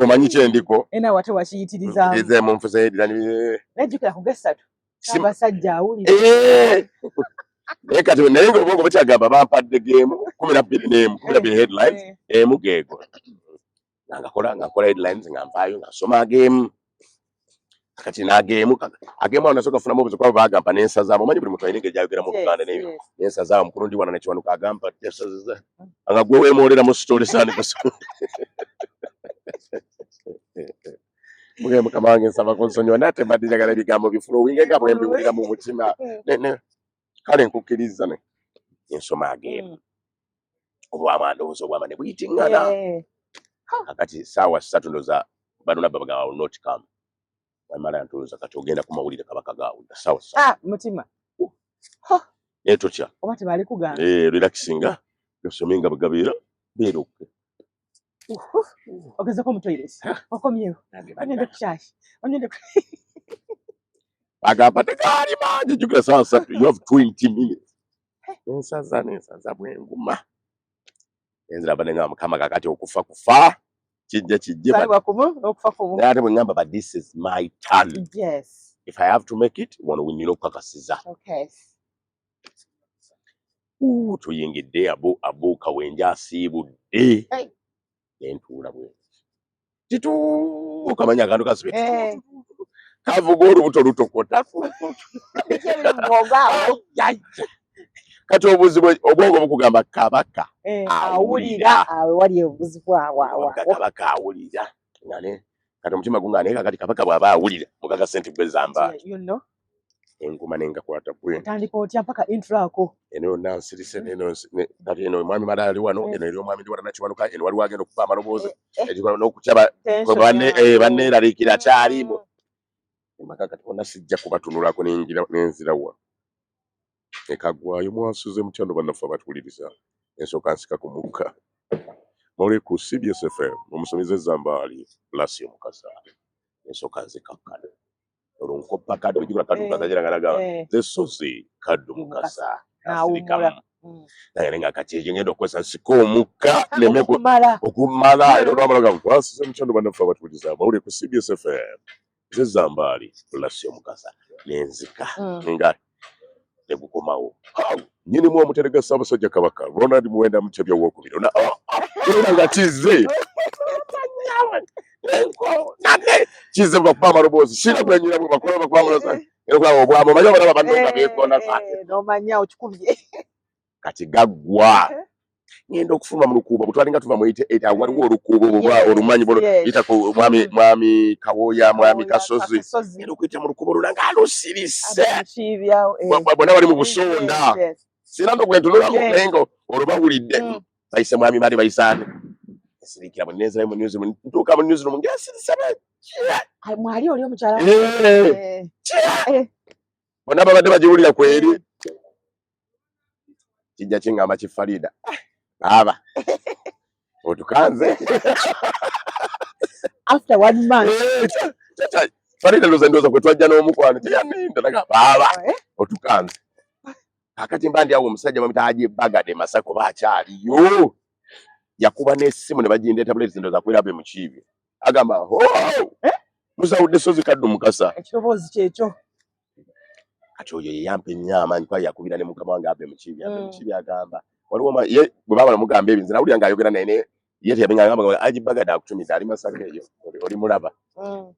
omanyi kyendiko wate wakiyitirizaamu ezeemu nfuze edirani nejjukira ku gesatu abasajja awulira naye kati naye nga obwongo bukyagamba bampadde geemu 12 n'emu 12 headlines emu geego nga nkola headlines nga nvaayo nga nsoma ageemu kati n'ageemu ageemu awo nasooka funamu obuzibu kuba baagamba n'ensazaamu omanyi buli muntu alina engeri gy'ayogeramu Oluganda n'ensazaamu mukulu ndi wano nekiwanuka agamba nga gwe weemoolera mu story saani kusoma mugende mukama wange nsaba kunsonyiwa naye ate mbadde njagala ebigambo bifulowinge nga bwe mbiwulira mu mutima kale nkukkiriza ne ensoma ageemu obwama ndowooza obwama ne buyitiŋŋana kakati saawa 3 ndowooza Balona bagamba will not come wamala ntuuza kati ogenda ku mawulire kabaka gaawulira saawa 3 mutima naye totya oba tebali kugamba relaxinga gasome nga bwegabeera beera okke ogezeko mu toilet okomyewo ogende ku kyaki ogende agamba tegaali mangi jjukira saawa 3 you have 20 minutes ensaza n'ensaza bwenguma enzira banenga mukama kakati okufa kufa kijja kijje ate bwe ngamba but this is my turn yes if I have to make it wano we nina okukakasiza okay tuyingidde abu Kawenja asiibudde nentuula bwe titu okamanya akantu kasibe kavuga olubuto lutokota Kati obuzibu, obwongo bukugamba Kabaka Eh, awulira. Awulira awe wali obuzibu awo awo awo. Kabaka awulira nga kati omutima gunga, naye kakati Kabaka bw'aba awulira, mukakase nti gwe Zambaali. Enguma nengakwata bwe. Otandika otya mpaka intro ako? Eno yonna nsirise, neno kati eno omwami Mala ali wano, eno eri omwami Ndiwala Nakiwanuka, eno waliwo agenda okuba amaloboozi. Ekikola n'okutya Tension awo. Banneeraliikira kyalimu emaka. Kati bonna sijja kubatunulako, nenjira nenzira wa ekaggwayo. Mwasuze mutya no bannaffe abatuwuliriza? Ensooka nsika ku mukka muli ku CBS FM, omusomeza Zambaali Blasio Mukasa. Ensooka nzikakkana, olwo nkoppa Kaddu, ojjukira Kaddu Mukasa giragalaga ze Sozi Kaddu Mukasa. N'awummula. Nasirikamu naye nga kati ekyo ngenda okukozesa nsika omukka neme Okumala. Okumala. Era olwamala ga mwasuze mutya no bannaffe abatuwuliriza, mawulire ku CBS FM, nze Zambaali Blasio Mukasa, nenzika nga negukomawo. Nyinimu omuterega Ssaabasajja Kabaka Ronald Muwenda Mutebi Owokubiri ona era nga kizze kizze, bakuba amaloboozi sira bwenyira bwe bakola, bakuba amaloboozi era okulaba obwama, omanyi abalaba banno nga beekona. N'omanya okikubye. Kati gaggwa, ngenda okufuluma mu lukuubo bwe twalinga tuva mu 88, awo waliwo olukuubo bwe olumanyi bolo yita ku mwami mwami Kawooya, mwami Kasozi. Kasozi. Ngenda okuyita mu lukuubo lula nga lusirise. Abakiibyawo, Bonna bali mu busonda. Sina no gwentunulamu, naye nga olwo bawulidde bayise mwami bali bayisaane, nsirikira bwe nenzirayo mu newsroom, ntuuka mu newsroom ng'ensirise. Ai, mwali oli omukyala. Bonna babadde bagiwulira kweri kijja kiŋŋamba ki, Farida, baaba otukanze. After one month. Farida ndowooza kwe twajja n'omukwano teyaninda naga baaba otukanze. Kakati mba ndi awo, omusajja bamuyita Haji Bagade Masako bakyaliyo, yakuba n'essimu ne bagindeeta buleti, ndowooza kubeera be mukiibi, agamba, "Ho, musawudde Sozi Kaddu Mukasa." Ekiroboozi kyekyo. Kati oyo yeyampa ennyo amaanyi kuba yakubira ne mukama wange Abe Mukiibi. Abe Mukiibi agamba waliwo ye bwe baamala mugamba ebyo, nze nawulira ng'ayogera naye, ne ye teyabingamba. Haji Bagade akutumidde, ali Masaka eyo, oli mulaba.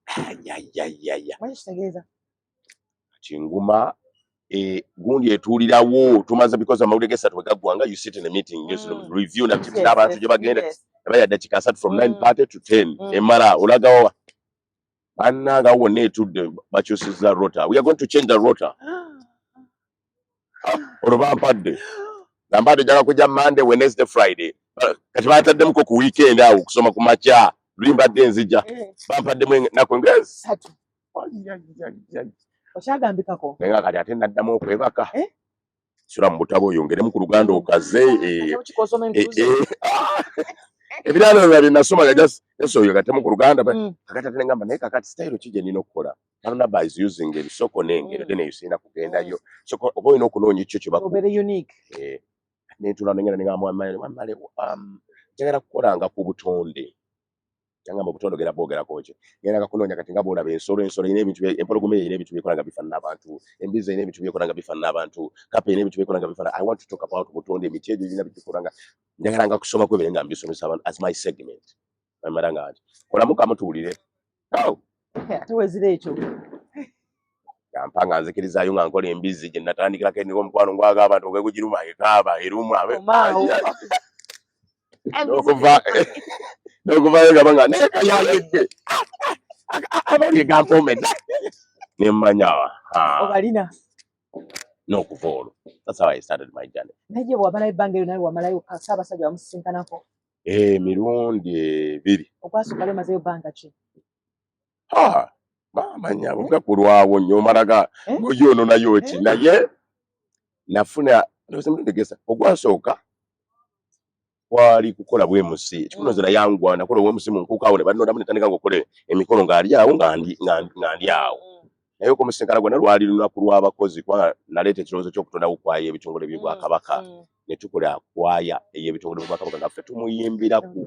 Ayayayaya. Manyi kitegeeza. Kati nguma gundi etuulirawo, tumaze because amawulire gesatu bwe gaggwanga, you sit in a meeting, review na n'abantu gye bagenda eba ya dakiika 30 from 9:30 to 10. Emala olagawa bannanga wonna etudde, bakyusizza rota, we are going to change the rota. Olwo bampadde nga mbadde njagala kujja Monday, Wednesday, Friday. Kati bataddemuko ku weekend awo okusoma ku makya, luli mbadde nzija bampaddemu ennaku engezi. 3. Okyagambikako. Naye nga kati ate naddamu okwebaka. Eh? Sula mu butabo oyongeremu ku Luganda okaze. Ate okikosoma entuzi. Ebirala byonna bye nasoma nga just oyo gattemu ku Luganda. Kakati ate nengamba, naye kakati style ki gye nina okukola? Barnaba is using ebisoko n'engero, then eyo sirina kugendayo. So oba olina okunoonya ekyo kye baku Obeere unique. Nentula nengenda nengamba, "Mwamale, njagala kukolanga ku butonde." Yangamba, "Obutonde ogenda bwogerako ki?" Ngenda kakunoonya kati nga bwolaba ensolo, ensolo erina ebintu empologoma erina ebintu byekola nga bifaanana abantu, embizzi erina ebintu byekola nga bifaanana abantu, kapa erina ebintu byekola nga bifaanana. I want to talk about butonde, emiti egyo girina byekola nga njagala nga kusoma kwebere nga mbisomesa abantu as my segment. Namala nga nti kolamu kamu tuwulire. Oh! Ate wezira ekyo. Yampa nga nzikirizaayo nga nkola embizzi gye natandikirako eniwo omukwano ngwaga abantu ogegugiruma ekaaba erumwa. Omaawo. N'okuvayo nga banga naye kayayedde abali egampomedde nemmanya. Obalina. N'okuva olwo, that's how I started my journey. Naye gye bwamalayo ebbanga eryo, nawe wamalayo Ssaabasajja wamusisinkanako? Emirundi ebiri. Okwasooka lwe mazeyo bbanga ki? Ah, maama nnyabo, nga kulwawo nnyo omalaga Eh? ng'oyononayo ki. Eh? Naye nafuna ndowooza emirundi gesa. Ogwasooka kwali kukola bwemusi ekikunoza nayangwa, nakola obwemusi mu nkuuka awo ne bannondamu, ne tandika ngaokola emikolo ng'ali awo nga ndi awo. Naye okumusinkana gwonna lwali lunaku lw'abakozi, kubanga naleeta ekirowoozo ky'okutondawo kwaya ebitongole by'Obwakabaka, ne tukola kwaya ey'ebitongole by'Obwakabaka nga ffe tumuyimbira ku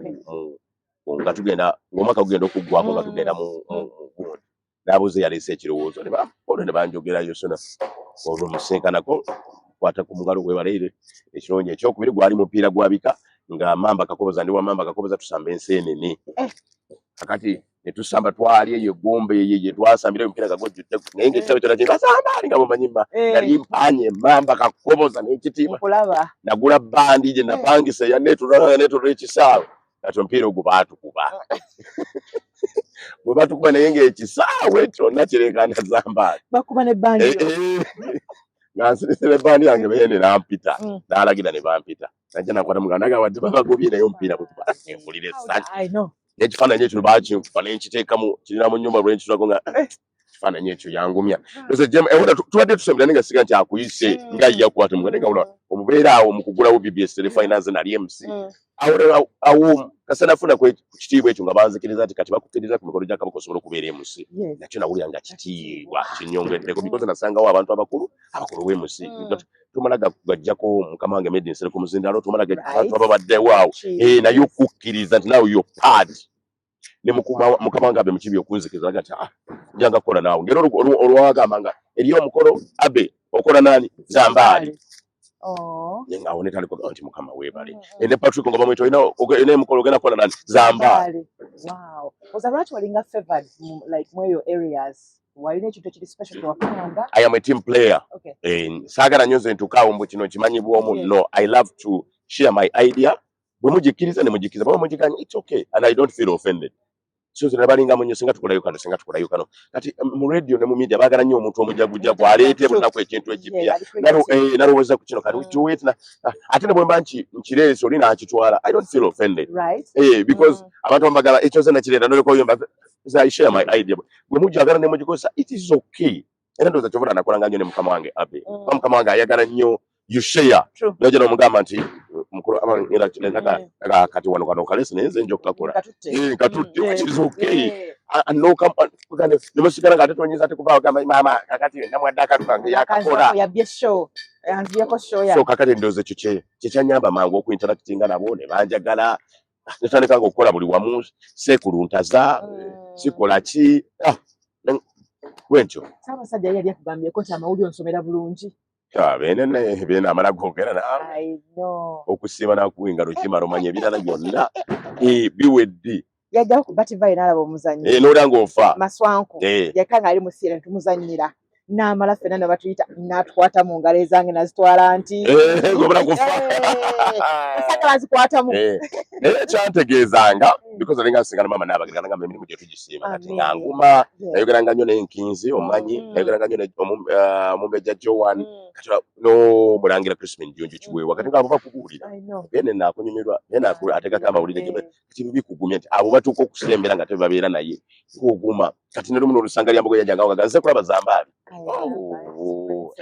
nga tugenda ng'omwaka gugenda okuggwako nga tugenda mu gundi. N'abuuza eyaleese ekirowoozo ne olwo ne banjogerayo. Sona olwo musinkanako kwata ku mugalo gwebaleire ekirungi. Ekyokubiri gwali mupiira gwa bika nga Mamba Kakoboza, ndi wa Mamba Kakoboza, tusamba enseenene. Kakati Ne tusamba, twali eyo egombe eyo gye twasambira omupiira nga gujjudde, naye ng'ekitabo kyonna kye basamba ali nga bwemanyi mba nali mpaanye emmamba kakoboza n'ekitiibwa. Nkulaba. Nagula bandi gye napangisa eya netulala netulala ekisaawe. Kati omupiira ogwo baatukuba bwe batukuba, naye ng'ekisaawe kyonna kireekaana Zambaali. Bakuba ne bandi. Eh, eh. Nga nsirise ne bandi yange, beene nampita, n'alagira ne bampita, najja nakwata muganda naga wadde babagobye, naye omupiira bwe mpulira essanyu. I know. N'ekifaananyi ekyo bakinkuba nenkiteekamu, kirina mu nnyumba lwenkitulako nga kifaananyi ekyo yangumya. Nze Jem, ewona tubadde tusembera, naye nga siga nti akuyise nga yakwata muganda nga wula omubeera awo mu kugulawo BBS Telefinance, nali MC. Awo rero awo kasa nafuna ku kitiibwa ekyo nga banzikiriza nti kati bakukkiriza ku mikolo gya Kabaka osobola okubeera MC. Nakyo nawulira nga kitiibwa kinyongeddeko because nasangawo abantu abakulu abakulu b'MC. Tumala gajjako mukama wange Medi Nsereko Muzindalo, tumala abantu ababaddewo awo. Eh, naye okukkiriza nti naawe yo part ne mukama wange Abe Mukibi okunzikiriza naga nti ah, njanga kukola naawe ngeri olwagamba nga eriyo omukolo Abe okola nani Zambaali. Oh. Naye ng'awo netandika okugamba nti Mukama weebale. Ne Patrick nga bamwita olina emukolo ogenda kukola nani Zambaali. Wow. Oza lwaki walinga favored mu, like mu eyo areas? Walina ekintu ekiri special kyewakolanga? I am a team player. Eh, saagala nnyo nze ntukaawo mbu kino kimanyi bw'omu. No, I love to share my idea. Bwe mugikkiriza ne mugikkiriza, bwe mugiganya, it's okay and I don't feel offended. So nze nabalingamu nnyo, singa tukolayo kano, singa tukolayo kano. Kati mu radio ne mu media baagala nnyo omuntu omujagujagu aleete buli lunaku ekintu ekipya. Yeah, ali creative. Nalowooza ku kino kati do it na ah, ate ne bwe mba nkireese oli n'akitwala, I don't feel offended. Because abantu bambagala ekyo nze nakireeta noleka mba nze I share my idea, bwe mujagala ne mugikozesa, it is okay. Era ndowooza kyova nakolanga nnyo ne mukama wange Abe. Kuba mukama wange ayagala nnyo you share. Nojja n'omugamba nti mukulu kati wano kano kalese, naye nze nja okukakola. Katutte. Katutte, which is okay. Ne musigala nga ate tonyinza ate kuva ogamba maama kakati namwadde akantu kange yakakola. Yabbye show. Yanziyeko show So yange. Kakati ndowooza ekyo kyekyanyamba mangu okuinteractinga nabo ne banjagala, netandika nga okukola buli wamu, seekuluntaza, sikola ki. Ah, bwentyo. Ssaabasajja ye yali akugambyeko nti amawulire onsomera bulungi? Ah, beene beene amala googera naawe. I know. Okusiiba nakuwa engalo kimala, omanya ebirala byonna biwedde. Yajjawo ku Bativayo n'alaba omuzannyo. N'olya ng'ofa. Maswanku. Yekka ng'ali mu theatre ne tumuzannyira. N'amala ffenna ne batuyita, n'atukwata mu ngalo ezange nazitwala nti Gobula kufa. Esajja bazikwatamu. Naye kyantegeezanga because alinga nsinga ne maama n'abagereka nagamba emirimu gye tugisiima kati nga nguma. Nayogeranga nnyo n'enkinzi omanyi, nayogeranga nnyo omumbejja Joan, kati n'omulangira Crispin Jjunju Kiweewa, kati nga abo bakubuulira. I know. Bene naakunyumirwa bene ategako amawulire ge. Kati bikugumya nti abo batuuka okusembera nga tebabeera naye kuguma. Kati ne lumu n'olusanga lyambogo yajjangawo nga nze kulaba Zambaali. Oh,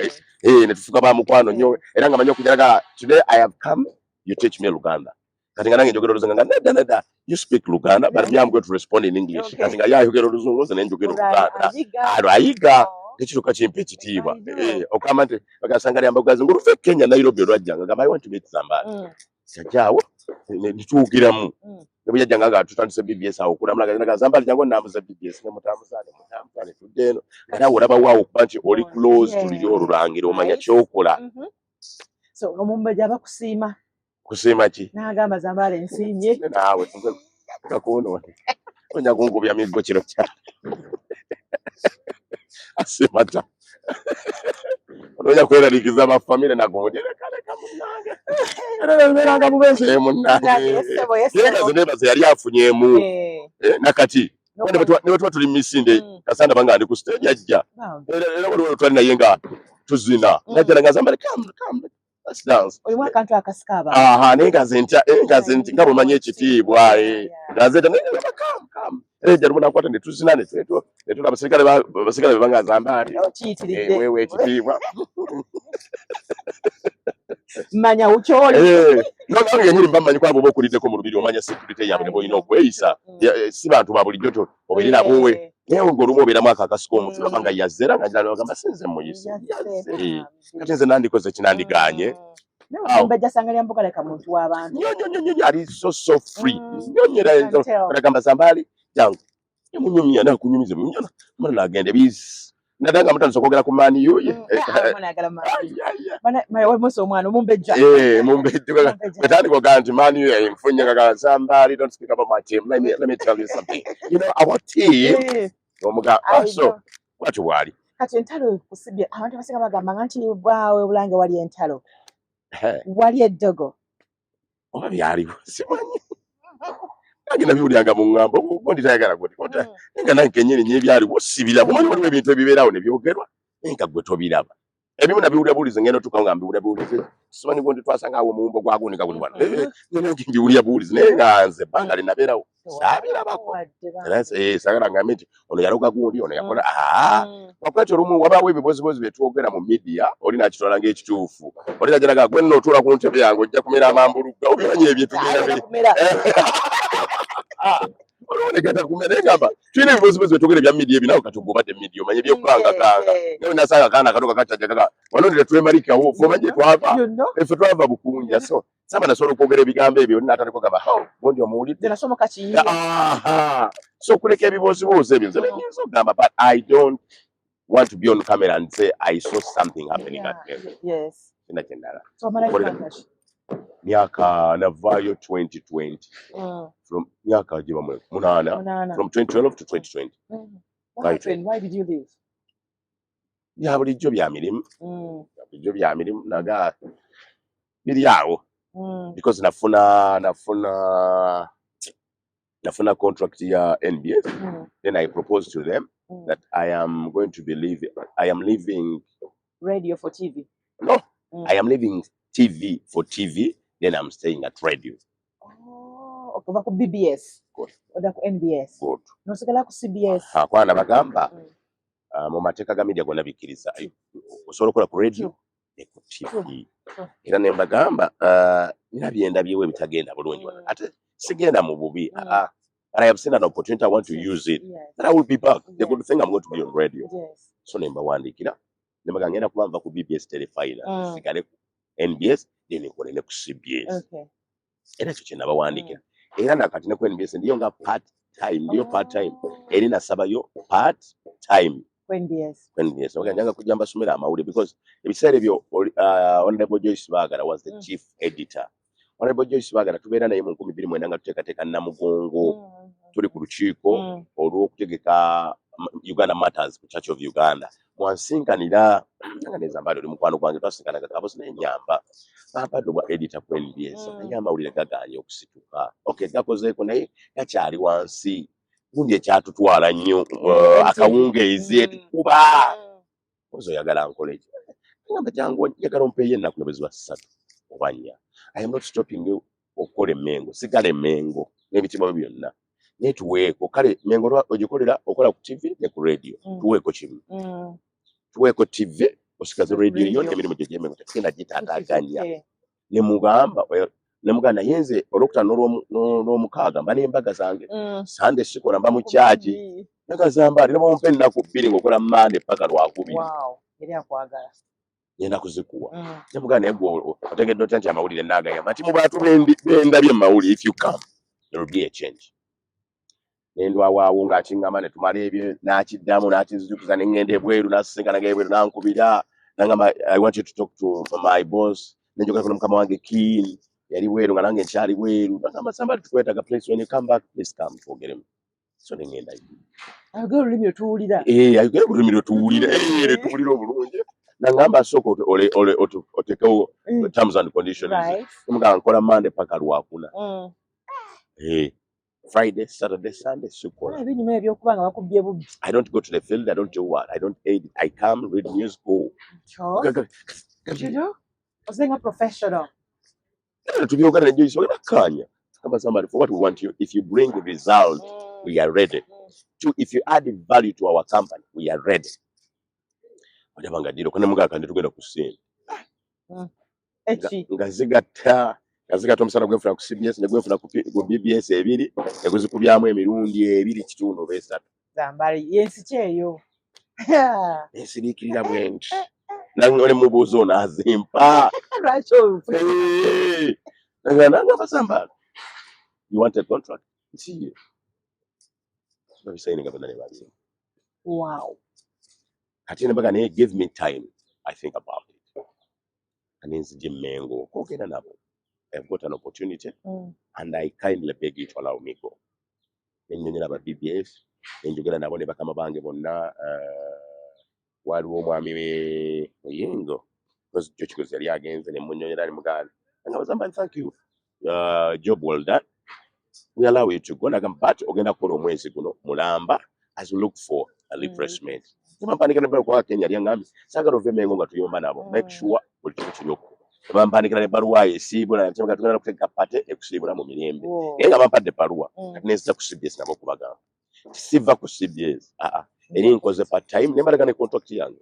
ne tufuuka ba mukwano nnyo era nga manyi okujalaga today I have come, you teach me Luganda. Kati nga nange njogera oluzungu nga nedda nedda, you speak Luganda but me, I'm going to respond in English. Kati nga ye ayogera oluzungu, nze ne njogera Oluganda. Ayiga. Alo ayiga. Oh. Ekituuka kimpa ekitiibwa. I know. Okugamba nti bagasanga lyambogazi ng'oluva e Kenya Nairobi olwajjanga gamba I want to meet Zambaali. Yajjaawo ne tuwugiramu. Ne bwe yajjanga nga tutandise BBS awo okulamula nga Zambaali jangu onnambuza BBS, ne mutambuza ne mutambuza ne tudda eno, nga naawe olaba waawo okuba nti oli close to liri olulangira omanya ky'okola. So omumbejja bakusiima? Kusiima ki? N'agamba Zambaali ensiimye. Naawe kakunoone onya kunkubya miggo kiro kya asimata ononya kweraliikiza bafamire nagundi, leka leka munnange, era beeranga bubeezi munnange. Yesebo, yesebo. Yebaze nebaze yali afunyeemu. Nakati ne bwe tuba tuli mu misinde, kasanda banga ndi ku stage ajja. Era waliwo twali naye nga tuzina, najja nga Zambali, come come, let's dance. Olimu akantu akasika abantu. Aha, naye nga nze ntya, nga nze nti nga bwemanyi ekitiibwa, nga nze ntya, naye nga come come, era ejja lumu nakwata ne tuzina ne tula abaserikale be banga Zambaali. Okiyitiridde. Wewe ekitiibwa. Manya ukyoli. No, nange yenyini mba mmanyi kwabo oba okuliddeko mu lubiri, omanya security yaabwe ne bw'olina okweyisa. Si bantu ba bulijjo to obeere nabo we, naye ng'olumu obeeramu ako akasika omuntu olaba nga yazze era nga njala ogamba sinze muyise yazze, kati nze nandikoze kinandigaanye. Naye omumbejja Sanga Lyamboga leka muntu w'abantu. Nnyo nnyo nnyo nnyo, ali so so free nnyo nnyo era You can tell. agamba Zambaali jangu, nemunyumya nakunyumiza munyumya mala nagenda. Naddala nga mutandise okwogera ku Man U ye. Omwana ayagala Man U. Musa omwana omumbejja. Eh, mumbejja. Bwetandika ogamba nti Man U enfunye nga somebody don't speak about my team. Let me tell you something. You know our team. Omuga so bwatyo bwali. Kati entalo kusibye abantu abasinga bagamba nti bwawe Bulange wali entalo. Wali eddogo. Oba byaliwo simanyi. Nange nabiwulyanga mu ŋŋambo gundi tayagala gundi nga nange kennyini nyo ebyaliwo sibiraba. Omanyi waliwo ebintu ebibeerawo ne byogerwa naye nga gwe tobiraba. Ebimu nabiwulira buwulizi, ngenda otuukawo nga mbiwulira buwulizi, simanyi gundi twasanga awo omuwumbo gwa gundi nga gundi wano, nange mbiwulira buwulizi, naye nga nze ebbanga lye nabeerawo saabirabako. Era saagala ngambe nti ono yaloga gundi, ono yakola. Wakuba ti olumu wabaawo ebibozibozi bye twogera mu media, oli nakitwala ng'ekituufu, oli nagiraga gwe nno otuula ku ntebe yange ojja kumera amambulugga, obimanyi ebyo tugenda olwonegata kumera. Naye ngamba tulina ebibozibozi bye twogera ebya media ebyo, nawe kati ogobadde media omanye ebyokukangakanga. Nawe nasanga akaana akato kakacajja kaka wano ndire twemalikawo fe omanye twava efe twava Bukunja, so saba nasobola okwogera ebigambo ebyo natandika ogamba ho gundi omuwulidde. So okuleka ebibuuzibuuzi ebyo nze benyinza okugamba, but I don't want to be on camera and say I saw something happening at them. Sina kyendala. Myaka navaayo 2020, from myaka giba 8, from 2012 to 2020. What happened? Why did you leave? Bya bulijjo bya mirimu, bya bulijjo bya mirimu naga biri awo because nafuna contract ya NBS. Then I proposed to them that I am going to be leaving, I am leaving radio for TV. No. I am leaving TV for TV, then I'm staying at radio. Oh, okuva ku BBS odda ku NBS. Good. Nosigala ku CBS. Akwana bagamba mu mateeka ga media gonna bikkiriza osobola okukola ku radio ne ku TV. Era ne mbagamba nina byendabyewo ebitagenda bulungi wano, ate sigenda mu bubi. But I have seen an opportunity, I want to use it. But I will be back. The good thing, I'm going to be on radio. So ne mbawandiikira ne mbaga ngenda kuba nva ku BBS Terefayina, nsigale ku NBS, then nkole ne ku CBS. Era ekyo kye nabawandiikira, era nakati ne ku NBS ndiyo nga part time, ndiyo part time. Eri nasabayo part time Ku NBS. Ku NBS. Okay, njanga kujja mbasomera amawulire because ebiseera ebyo Honorable Joyce Bagala was the chief editor. Honorable Joyce Bagala tubeera naye mu 2009 nga tuteekateeka Namugongo, tuli ku lukiiko olw'okutegeka Uganda Matters ku Church of Uganda. Mwansinkanira nga nezambali oli mukwano gwange, twasinkanaga kabosi naye nyamba bampadde obwa editor ku NBS, naye amawulire gagaanye okusituka. Okay, gakozeeko naye gakyali wansi gundi ekyatutwala nnyo akawungeezi etukuba oza oyagala nkole ki? Ngamba jangu, njagala ompeeyo ennaku ne bwe ziba 3 oba 4. I am not stopping you okukola emmengo, sigala emmengo n'ebitiibwa byo byonna, naye tuweeko kale mengo ogikolera okola ku TV ne ku radio. Tuweeko kimu, tuweeko TV, osigaze radio yo Radio. N'emirimu gye gy'emmengo tetugenda gitaataaganya. Ne mugamba ne mugamba naye nze olwokutaano n'olwomukaaga mba n'embaga zange, Sande sikola, mba mu kyaki. Nagazamba alina bwompa ennaku 2 ng'okola Mande paka Lwakubiri. Wow. Yali akwagala. Ngenda kuzikuwa. Ne mugamba naye gwe otegedde otya nti amawulire naagayamba nti mu bantu bendabye mu mawulire, if you come there will be a change. Nendwawaawo ng'akiŋŋamba ne tumala ebyo n'akiddamu n'akinzijukiza ne ŋŋenda ebweru n'asisinkana ebweru n'ankubira nangamba, "I want you to talk to my boss." Nenjogerako ne mukama wange Kin, yali bweru nga nange nkyali bweru, nagamba, "Somebody tukwetaaga, please, when you come back, please come twogeremu." So ne ŋŋendayo. Ayogera olulimi lwe tuwulira. Eh, ayogere ku lulimi lwe tuwulira, lwe tuwulira obulungi. Nangamba sooka otekewo terms and conditions. Mugamba nkola Monday paka Lwakuna. Eh, Friday, Saturday, Sunday sikola. Ebinyuma ebyokuba nga bakubbye bubbi. I don't go to the field, I don't do what, I don't edit, I come, read news, go. You know? Osenga professional. Tubyogera ne Joyce bakkaanya. Kamba somebody, for what we want you, if you bring the result, we are ready. Two, if you add value to our company, we are ready. Olaba nga diro kone mugaka kandi tugenda ku ssimu. Eki. Nga zigatta omusala gwenfuna ku CBS ne gwenfuna ku BBS ebiri ne guzikubyamu emirundi 2.5 oba 3. Zambali yensi ki eyo? Ensiriikirira bwe nti ne mubuuza ono azimpa. Lwaki ofu? Eh, nangamba, "Zambala, you want a contract?" Nti ye babisayininga bonna ne babimpa. Kati ne baga, naye give me time, I think about it. And nzija Mengo okwogera nabo. I've got an opportunity and I kindly beg you to allow me go. Nennyonnyola aba BBS, nenjogera nabo ne bakama bange bonna. Waliwo omwami we Muyingo, because Jochikozi yali agenze, ne munnyonnyola ne muganda nga Zambali, thank you, job well done, we allow you to go. Nagamba, but ogenda kukola omwezi guno mulamba as we look for a replacement. Nebampandikira nebbaluwa kwa Kenya yali aŋŋambye saagala ove Mengo nga tuyomba nabo, make sure buli kimu kiri okwo. Nebampandikira nebbaluwa esiibula, tugenda kutegeka party ekusiibula mu mirembe, naye nga bampadde ebbaluwa. Kati nenzija ku CBS nabo okubagamba siva ku CBS, aa, eri nkoze part time, nembalaga ne contract yange,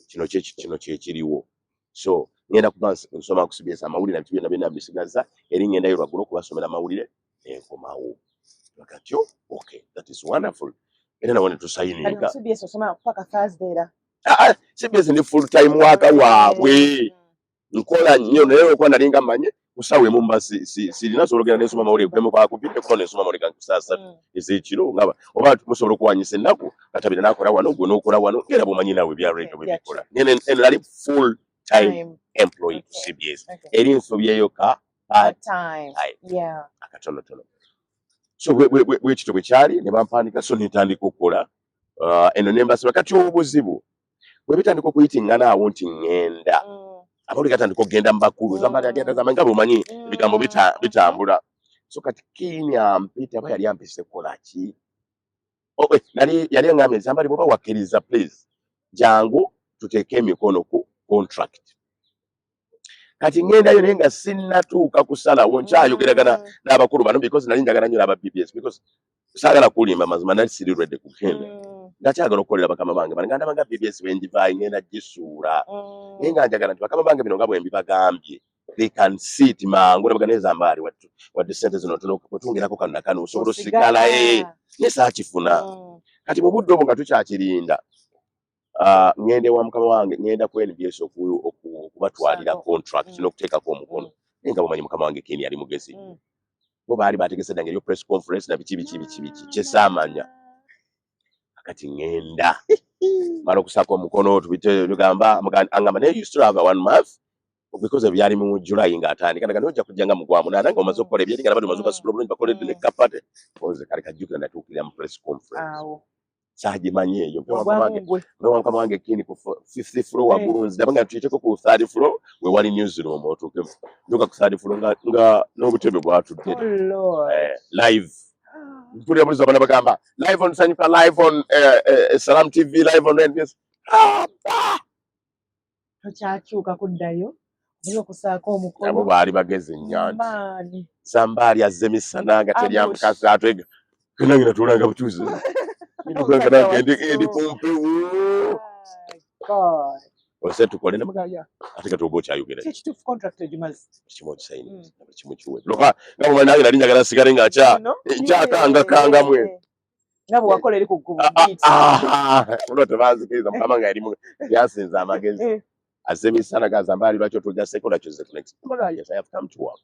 kino kyekiriwo. So ngenda kuba nsoma ku CBS amawulire na biki byonna byonna mbisigaza. Eri ngendayo lwaggulo okubasomera amawulire, enkomawo katyo. Okay, that is wonderful. Era nabo Kati netusayininga. Ku CBS osoma paka Thursday era? Ah, ah, CBS ndi full time worker waabwe, nkola nnyo, naye okuba nali nga mmanye ku ssaawa emu mba sirina sobola ogenda nensoma amawulire guleme kwakubidde kuba nensoma amawulire gange ku saa 3 ez'ekiro, nga oba musobola okuwanyisa ennaku katabira n'akola wano, gwe n'okola wano, ngera bw'omanyi naawe ebya radio bwe bikola. Eno nali full time employee ku CBS. Eri nsobyeyo ka part time. Time. Akatonotono. So bwe kityo bwe kyali, ne bampandika, so netandika okukola. Eno ne mbasaba. Kati obuzibu bwe bitandika okuyitingana awo nti ŋŋenda, amawulire gatandika okugenda mu bakulu, Zambali agenda, Zambali, nga bw'omanyi ebigambo bitambula. So kati Kiini ampita, aba yali ampise kukola ki? Oh, nali yali aŋŋambye, Zambali, bw'oba wakkiriza, please jangu tuteeke emikono ku contract. Kati ŋŋendayo, naye nga sinnatuuka kusalawo, nkyayogeragana n'abakulu bano, because nali njagala nnyo n'aba BBS, because saagala kulimba, mazima nali siri ready kugenda, nga kyagala okukolera bakama bange bano, nga ndaba nga BBS bwe njivaayo ŋŋenda gisuula, naye nga njagala nti bakama bange bino nga bwe mbibagambye, they can see it mangu ne bagamba, Zambaali, wadde sente zino ntono, bwe twongerako kano na kano osobola osigala, naye saakifuna. Kati mu budde obwo nga tukyakirinda, ŋŋenda ewa mukama wange, ŋŋenda ku NBS okubatwalira contract n'okuteekako omukono, naye nga bumanyi mukama wange Ken yali mugezi. Bo baali bategese dda ngeri press conference na biki biki biki biki kyesaamanya. Kati ŋŋenda mala okusako omukono, tubite tugamba, angamba, naye you still have a one month, because ebyali mu July ng'atandika naga nojja kujja nga mu gwa munaana nga omaze okukola ebyeri nga nabadi omaze okasula obulungi, bakoledde ne kapate oze kale kajjukira natuukirira mu press conference. Awo. Saagimanyi eyo. Wagwamu gwe. Mukama wange Kini ku fifth floor waggulu, nziraba nga tuyiteko ku third floor we wali newsroom otuuke, ntuuka ku third floor nga n'obutebe bwatudde. Oh Lord. Live mpulira bulizo abana bagamba live on Sanyuka, live on Salam TV, live on NBS. Ah, ah! Tokyakyuka kuddayo oli okusaako omukono. Nabo baali bagezi nnyo nti Maani. Zambaali azze misana nga Ambush. teryamukasa atwega nange natuulanga butuuzi ntuulanga nange ndi kumpewo. God. Ose tukole nemugaya ate kati oba okyayogera. Kye kituufu, contract ogimaze. Kimu okisayini, buli kimu kiwe loka Mm. nga bwe nange nali njagala sigale nga nkya No? nkyakangakanga mwe. Nga bwe wakola eri ku Ah, ah, beat. ah, olwo tebanzikiriza, mukama nga yalimu yasinza amagezi. Azze misana ga Zambaali, lwaki otugaseko, lwaki ozze next? Mugamba, yes, I have come to work.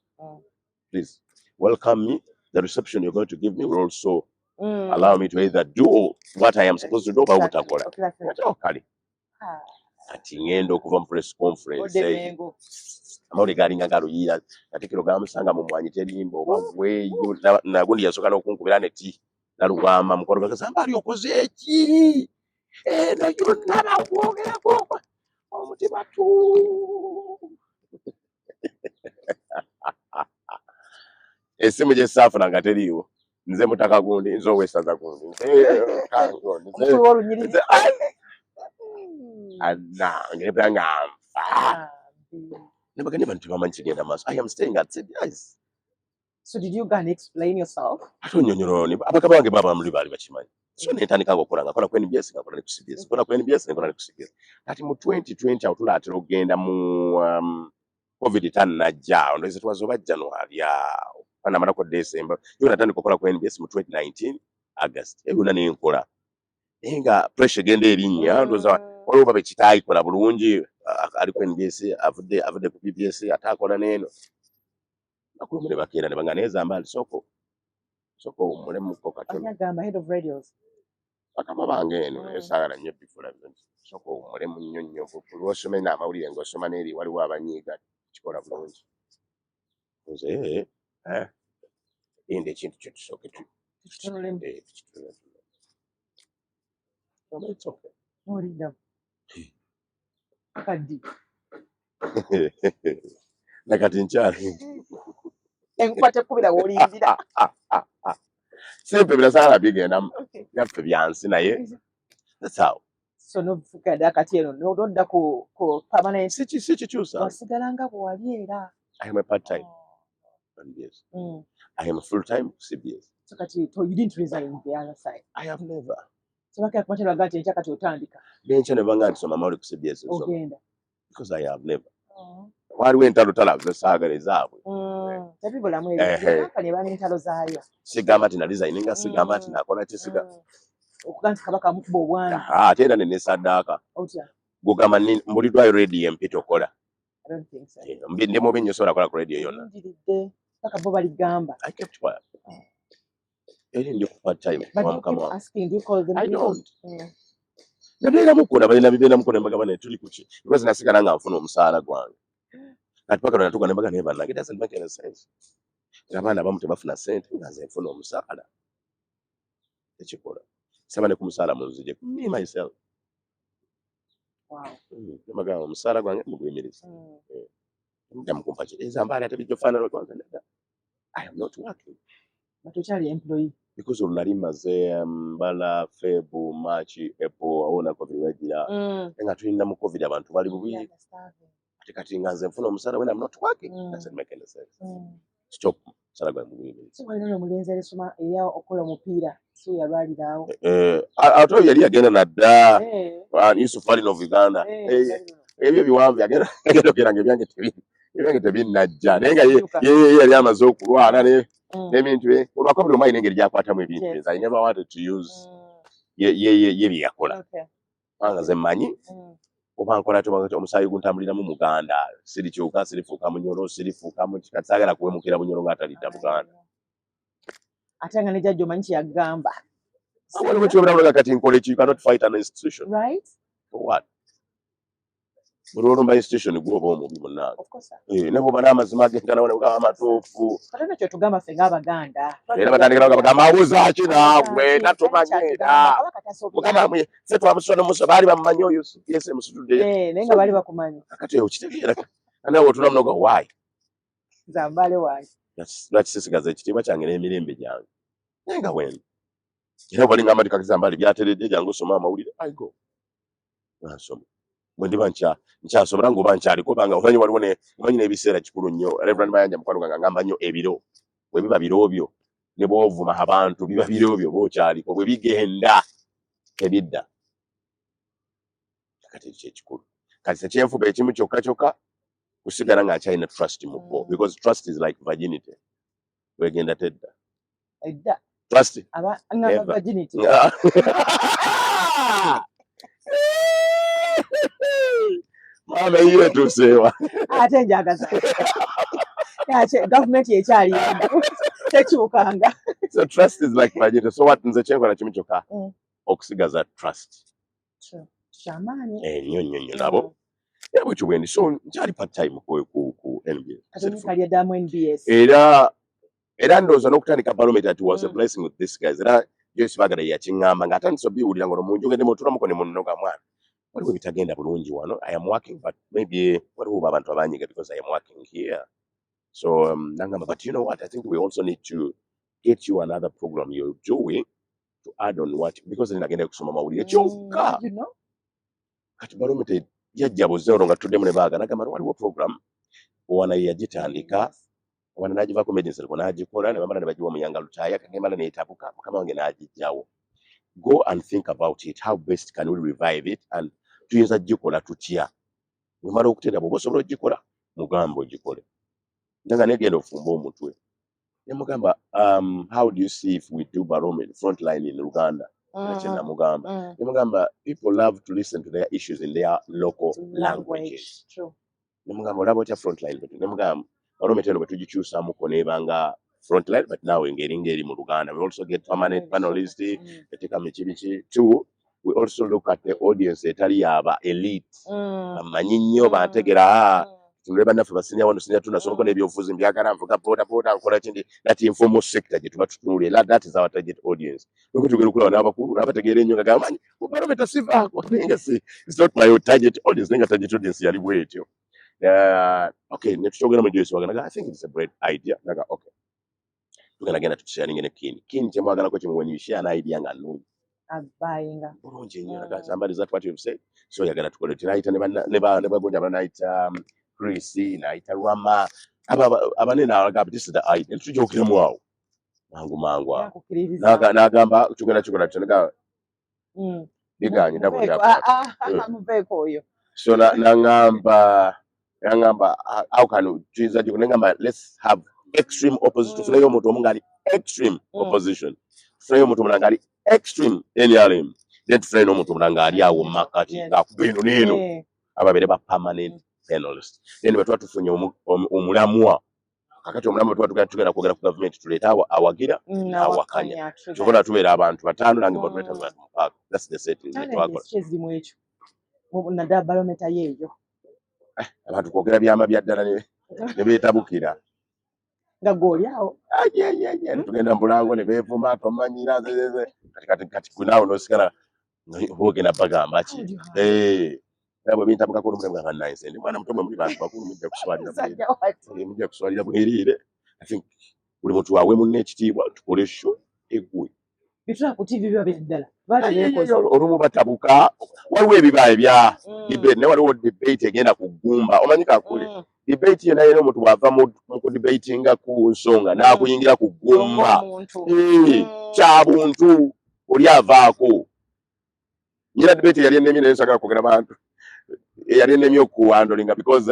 Please welcome me. The reception you're going to give me will also allow me to either do what I am supposed to do oba obutakola. Exactly. Kati, oh, kale. Kati ŋŋenda okuva mu press conference Odde eyo, Mengo. Amawulire galinga galuyiira, Katikkiro gamusanga mu mwanyi terimba oba gweyo nagundi yasooka n'okunkubira neti Nalugwama mukwano gwange, Zambaali okoze eki? Eno yonna bakwogerako omutima tu. Essimu gye saafuna nga teriiwo, nze mutaka gundi, nze owessaza gundi, nze kango, nze Omukulu w'olunyiriri. Nze anange nebula nga nfa. Bambi. Nebagende bantu tebamanyi kigenda maaso. I am staying at CBS. So did you go and explain yourself? Ate onyonyola ni abakama bange baba muli baali bakimanyi. So nentandika nga okukola, nga nkola ku NBS, nga nkola ne ku CBS, nkola ku NBS, nkola ne ku CBS. Kati mu 2020 awo tunaatera okugenda mu COVID tannajja awo, ndowooza twaza oba January awo namalako December yo, natandika okukola ku NBS mu 2019 August. Ebyo byonna nenkola, naye nga pressure egenda erinnya. Ndowooza waliwo baba ekitaayikola bulungi, ali ku NBS, avudde ku BBS, ate akola n'eno. Bakulu ne bakeera ne bagamba, naye Zambaali, sooka owummulemuko katono. Ani agamba? Head of radios? Bakama bange eno, naye saagala nnyo bifula. Sooka owummulemu nnyo nnyo, lw'osome n'amawulire ng'osoma n'eri waliwo abanyiiga, kikola bulungi. Nze linda ekintu kyo tusooke tukitunulemu. Tukitunulemu. No, but it's okay. N'olindamu kaddi. Nakati nkyali. Enkuba tekubira w'olindira. Simpe birasaala bigendamu byaffe byansi, naye that's how. So nofuuka ddala kati eno nodda ku permanent. Sikikyusa. Wasigala nga bwe wali era. I am a part time NBS. I am full time CBS. So kati you didn't resign the other side? I have never. So bakira kumakya baga nti enkya kati otandika. Nenkya ne banga nti soma amawulire ku CBS, nsoma. Ogenda. Because I have never. Waliwo entalo talabo zesaagala ezaabwe. Tebibulamu. Ehe. Kampani eba n'entalo zaayo. Sigamba nti naresigninga, sigamba nti nakola ki, siga. Okuga nti Kabaka amukuba obwami. Aha, ate era nenesaddaaka. Otya? Gugamba mbuliddwayo rediyo empita okola. I don't think so. Ndi mubi nnyo, sobola kukola ku rediyo yonna. Yingiridde paka bo baligamba. I kept quiet. Eri ndi ku part time. But wa you keep mukama wange. asking, do you call them? I Do you don't. Mm. Nabeeramuko balina bibeeramuko ne mbagamba naye tuli kuki, because nasigala nga nfuna omusaala gwange. Kati paka lwe natuuka ne mbaga naye bannange, it doesn't make any sense. Abaana abamu tebafuna ssente nga nze nfuna omusaala, tekikola. Saba ne ku musaala munzije me myself. Ne mbagamba omusaala gwange muguyimirize. Mudda mukumpa ki ezambaala ate bijja ofaanana gwange nedda. I am not working. But okyali employee. Because olwo nali mmaze mbala Feb, March, April, awo na COVID wejjira. Nga tulina mu COVID abantu bali bubi. Yeah, starving. Ate kati nga nze nfuna omusaala when I'm not working. Doesn't make any sense. Stop, omusaala gwange muguyimirize. So walina omulenzi alisoma era okola omupiira, si we yalwalirawo? Eh, ate oyo yali yagenda nadda. Yusuf Ali of Uganda. Ebyo biwanvu yagenda yagenda okugenda nga ebyange tebinnajja, naye nga ye yali amaze okulwala n'ebintu bye olwako buli omu alina engeri gy'akwatamu ebintu bye. I never wanted to use ye bye yakola kubanga nze mmanyi oba nkola ty omusaayi guntambuliramu Muganda, sirikyuka, sirifuuka Munyoro, sirifuuka mukika, saagala kuwemukira Bunyoro ng'atalidda Buganda. Ate nga ne jjajja omanyi kyeyagamba. Waliwo kyobulamu kati nkola eki? You cannot fight an institution. Right. For what? Buli olumba institution gwoba omubi munnange. Of course, sir. Eh, ne bw'oba n'amazima agenkana wano amatuufu. Katono kyetugamba ffe ng'Abaganda. Era batandikira bagamba awozaaki naawe tatumanyi era mukama mwe ffe twamusula nomusa baali bamumanyi oyo yese musitudde. Eh, naye nga baali bakumanyi. Kakati okitegeera nawe otula munoga why. Zambaale wange. Lwaki sisigaza ekitiibwa kyange n'emirembe gyange, naye nga wendi era bwali ngamba nti kati Zambaali byateredde, jangu osome amawulire, I go nga nsoma bwe ndiba nkyasobola ng'oba nkyaliko, obanga omanyi waliwo omanyi n'ebiseera kikulu nnyo. Reverend Mayanja mukwano gwange angamba nnyo ebiro bwe biba biro byo ne bw'ovuma abantu biba biro byo bw'okyaliko, bwe bigenda tebidda. Kati ekyo kyekikulu. Kati sekyenfuba ekimu kyokka kyokka kusigala nga nkyalina trust mu bo, because trust is like virginity, wegenda tedda. Edda. Trust. Aba ngamba Never. virginity. Maama eyiyo etuuseewa. Ate njagaza Ate gavumenti ekyali tekyukanga. So trust is like virginity. So what, nze kyenkola kimu kyokka okusigaza trust. Kyamaanyi. Eh, nnyo nnyo nnyo nabo era bwekyo bwendi. So nkyali part time ku NBS. Kati kalya ddamu NBS. Era ndowooza n'okutandika Barometer, it was a blessing with this guys. Era Joyce Bagala yakiŋŋamba ng'atandise obiwulira nga munju ngende mutulamuko ne munnoga mwana waliwo ebitagenda bulungi wano. I am working, but maybe waliwo oba abantu abanyiga because I am working here. So nangamba, but you know what, I think we also need to get you another program you're doing to add on what, because nagenda kusoma mawulire kyokka. You know? Kati Barometer yajja buze olwo nga tuddemu ne baaga nagamba waliwo program wana yagitandika wana n'agivako emergency n'agikola ne bamala ne bagiwa Muyanga Lutaaya kagemala n'etabuka mukama wange n'agijjawo. Go and think about it, how best can we revive it and tuyinza gikola tutya? Wemala okuteera bw'oba osobola ogikola mugambe ogikole nanga negenda ofumba omutwe ne mugamba, how do you see if we do Barometer Frontline in Uganda? Era kye namugamba ne mugamba people love to listen to their issues in their local languages. True. Ne mugamba olaba otya Frontline? But ne mugamba Barometer eno bwe tugikyusaamuko n'ebanga Frontline, but now ng'eringa eri mu Luganda, we also get permanent panelist, eteeka miki biki two We also look at the audience etali yaba elite, bamanyi nnyo, bantegera. Tunule bannaffe ba senior one, senior two, nasomako n'ebyobufuzi mbyagala, nvuga boda boda, nkola kindi. That informal sector gye tuba tutunulira, era that is our target audience. Nuko tugenda okulaba n'abakulu n'abategeera ennyo nga gamba manyi Barometer sivaako, naye nga si, it's not my target audience, naye nga target audience yali bwetyo. Okay, ne tukyogera mu Joyce wagana, I think it's a great idea. Naga okay, tugenda genda tukisharinge ne Kin. Kin kyemwagalako kimu, when you share an idea nga nnungi, abayinga bulungi nnyo. Naga somebody, that what you've said, so yagala tukole tinayita ne banna ne bagonja banayita Chris, nayita Rama, aba abanene alaga, this is the idea, tujokeramu awo mangu mangu awo. Yakukkiririza. N'agamba tugenda kikola tutya? Naga biganye ndabo. Muveeko, Lyakwata. ah, ah, muveeko oyo. So nangamba how can tuyinza giko, nangamba let's have extreme opposition. Tufuneyo omuntu omu ng'ali extreme opposition, tufuneyo omuntu omulala ng'ali extreme NRM, then tufuneyo n'omuntu omulala ng'ali awo mu makkati ng'akuba eno n'eno, ababeere ba permanent panelist. Then bwe tuba tufunye omulamwa, kakati omulamwa tuba tugenda kwogera ku gavumenti, tuleete awagira n'awakanya. Awakanya, true. Kyova olaba tubeera abantu bataano, nange batuleeta abantu mukaaga. That's the setting gye twakola. Challenges ki ezirimu ekyo, naddala Barometer yeeyo? Abantu kwogera byama bya ddala ne beetabukira. Nga gw'oli awo. Aye, tugenda mu bulango ne beevuma, tomanyira nze. Kati gwe naawe n'osigala oba ogenda bagamba ki? How do you handle Eh, era bwe bintabukako olumu ne mugamba, "Nze ndi mwana muto, mwe muli bantu bakulu, mujja kuswalira bwereere." Musajja wati. Eh, mujja kuswalira bwereere. I think buli muntu awe munne ekitiibwa, tukole show eggwe. Bitula ku TV biba bya ddala, baali Aye, beekoze. olumu batabuka, waliwo ebiba ebya debate, naye waliwo debate egenda ku ggumba, omanyi kakule debate yonna yena omuntu bw'ava mu kudebatinga ku nsonga n'akuyingira ku ggumba, Ng'omuntu. Eh, kya buntu, oli avaako. Nyina debate yali ennemye, naye nsagala kwogera bantu, eyali ennemye okuhandlinga because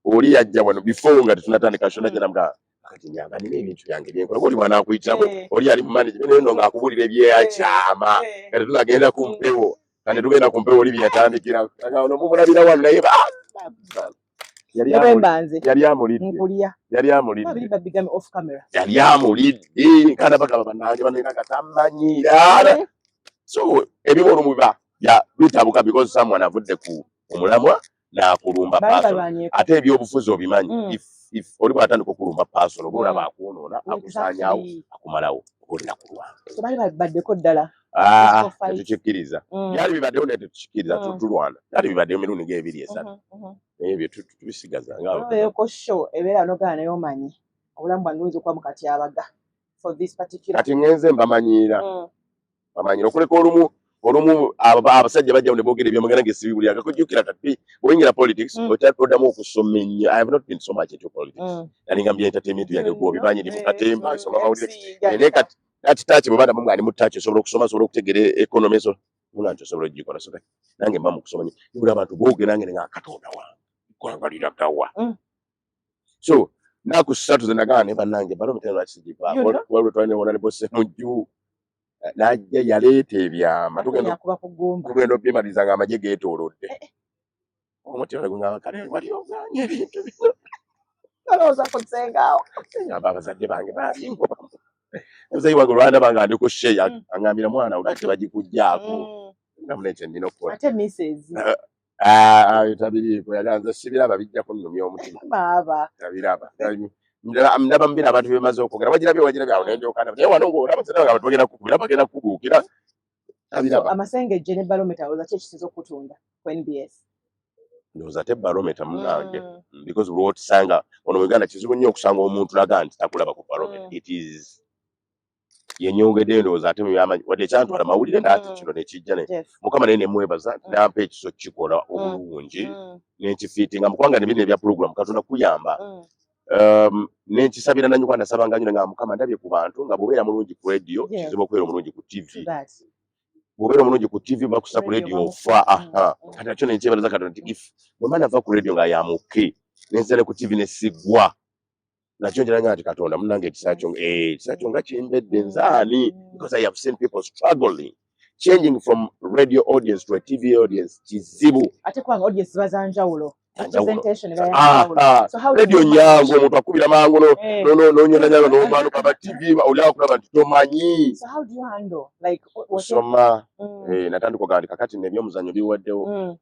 oli yajja wano before nga tetunatandika show, najja namuga, kati nyamba nina ebintu byange byenkola, oli bw'anaakuyitiramu, oli ali mu management eno ng'akubuulira ebyeyakyama, kati tunagenda ku mpewo, kati tugenda ku mpewo, oli byeyatandikira ono mumulabira wano, naye Ne bwe mba nze yali amulidde. Nkulya. Yali amulidde. Babiri babigame off camera. Yali amulidde, kandi bagamba bannange banena nga tamanyiira. So ebimu olumu biba bitabuka because someone avudde ku omulamwa n'akulumba Bali person. balwanyeko. Ate ebyobufuzi obimanyi, if oli bw'atandika okulumba person, oba olaba akwonoona, akusaanyaawo, akumalawo, oba olina kulwana. So bali baddeko ddala. Ah, Physical fight. tetukikkiriza. Byali bibaddewo naye tetukikkiriza. Tulwana, byali bibaddewo emirundi ng'ebiri esatu, naye ebyo tubisigaza nga Obeereko show ebeera nogana, naye omanyi obulamu bwange buyinza okuba mu katyabaga for this particular. Kati ŋŋenze mbamanyiira, bamanyiira okuleka olumu olumu abasajja bajja ne boogera ebyamagana nga sibiwulira, kakujjukira. Kati bw'oyingira politics, oddamu okusoma ennyo. I have not been so much into politics, nalinga mu bya entertainment byange, gwe obimanyi, ndi mu katemba, nsoma mawulire. Naye kati kati touch bwe badamu nga ndi mu touch, osobola okusoma, osobola okutegeera economy, so muna nti osobola ogikola. So kati nange mba mu kusoma nnyo, buli abantu boogera nange nga Katonda wange, eggwanga liragawa? So naku 3 ze nagamba ne bannange Barometer lwaki sigivaako? You know? Waliwo twalina wona ne boss Mujju n'ajja yaleeta ebyama, tugenda Yakuba ku ggumba. Tugenda obyemaliza nga amagye geetoolodde omutima gwe, kale wali oganye ebintu bino. Olowooza ku ssengaawo. Ngamba abazadde bange babingobamu. Muzeeyi wange olwandaba nga ndi ku show, aŋŋambira, "Mwana, lwaki bagikuggyaako?" Nga muna ekyo nnina okukola. Ate misses. Ah, ah, tabiriiko, yaganza sibiraba, bijja kunnumya omutima. Baaba. Tabiraba. Ndaba mubira abantu bemaze okwogera, wagirabye, wagirabye awo nendyoka ndaba, naye wano ng'olaba siraba nga abantu bagenda kukubira, bagenda kukubuukira, tabiraba. Amasengejje ne Barometer, olowooza ki ekisinza okutunda ku NBS? Ndowooza ate Barometer, munange, because lwotusanga ono mu Uganda kizibu nnyo okusanga omuntu laga nti takulaba ku Barometer. It is yenyongedde, ndowooza ate mubyamanyi, wadde ekyantwala mawulire naate kino nekijja ne Mukama naye nemwebaza nampa ekiso kikola obulungi nenkifiitinga mukubanga nebino ebya program Katonda kuyamba. Nenkisabira nanyo, kuba nasabanga nnyo nga Mukama ndabye ku bantu nga bw'obeera mulungi ku radio, kizibu okubeera omulungi ku TV. True that. Bw'obeera omulungi ku TV, bakusa ku Radio radio, bamufa. Ofa. Aha, kati nakyo nenkyebalaza Katonda nti if bwe mba nava ku radio nga yamuke nenzira ku TV nesigwa, nakyo njiranga nti Katonda munange ekisa kyo, eh, ekisa kyo nga kimbedde nzaani, because I have seen people struggling changing from radio audience to a TV audience, kizibu. Ate kubanga audience ziba za njawulo. Ah, ah. Radio nyangu, omuntu akubira mangu nonyonanyanga nomano kaba TV oli akulaba nti tomanyi. Kusoma. Eh, natandika ogamba nti kakati nebyomuzanyo biwaddewo.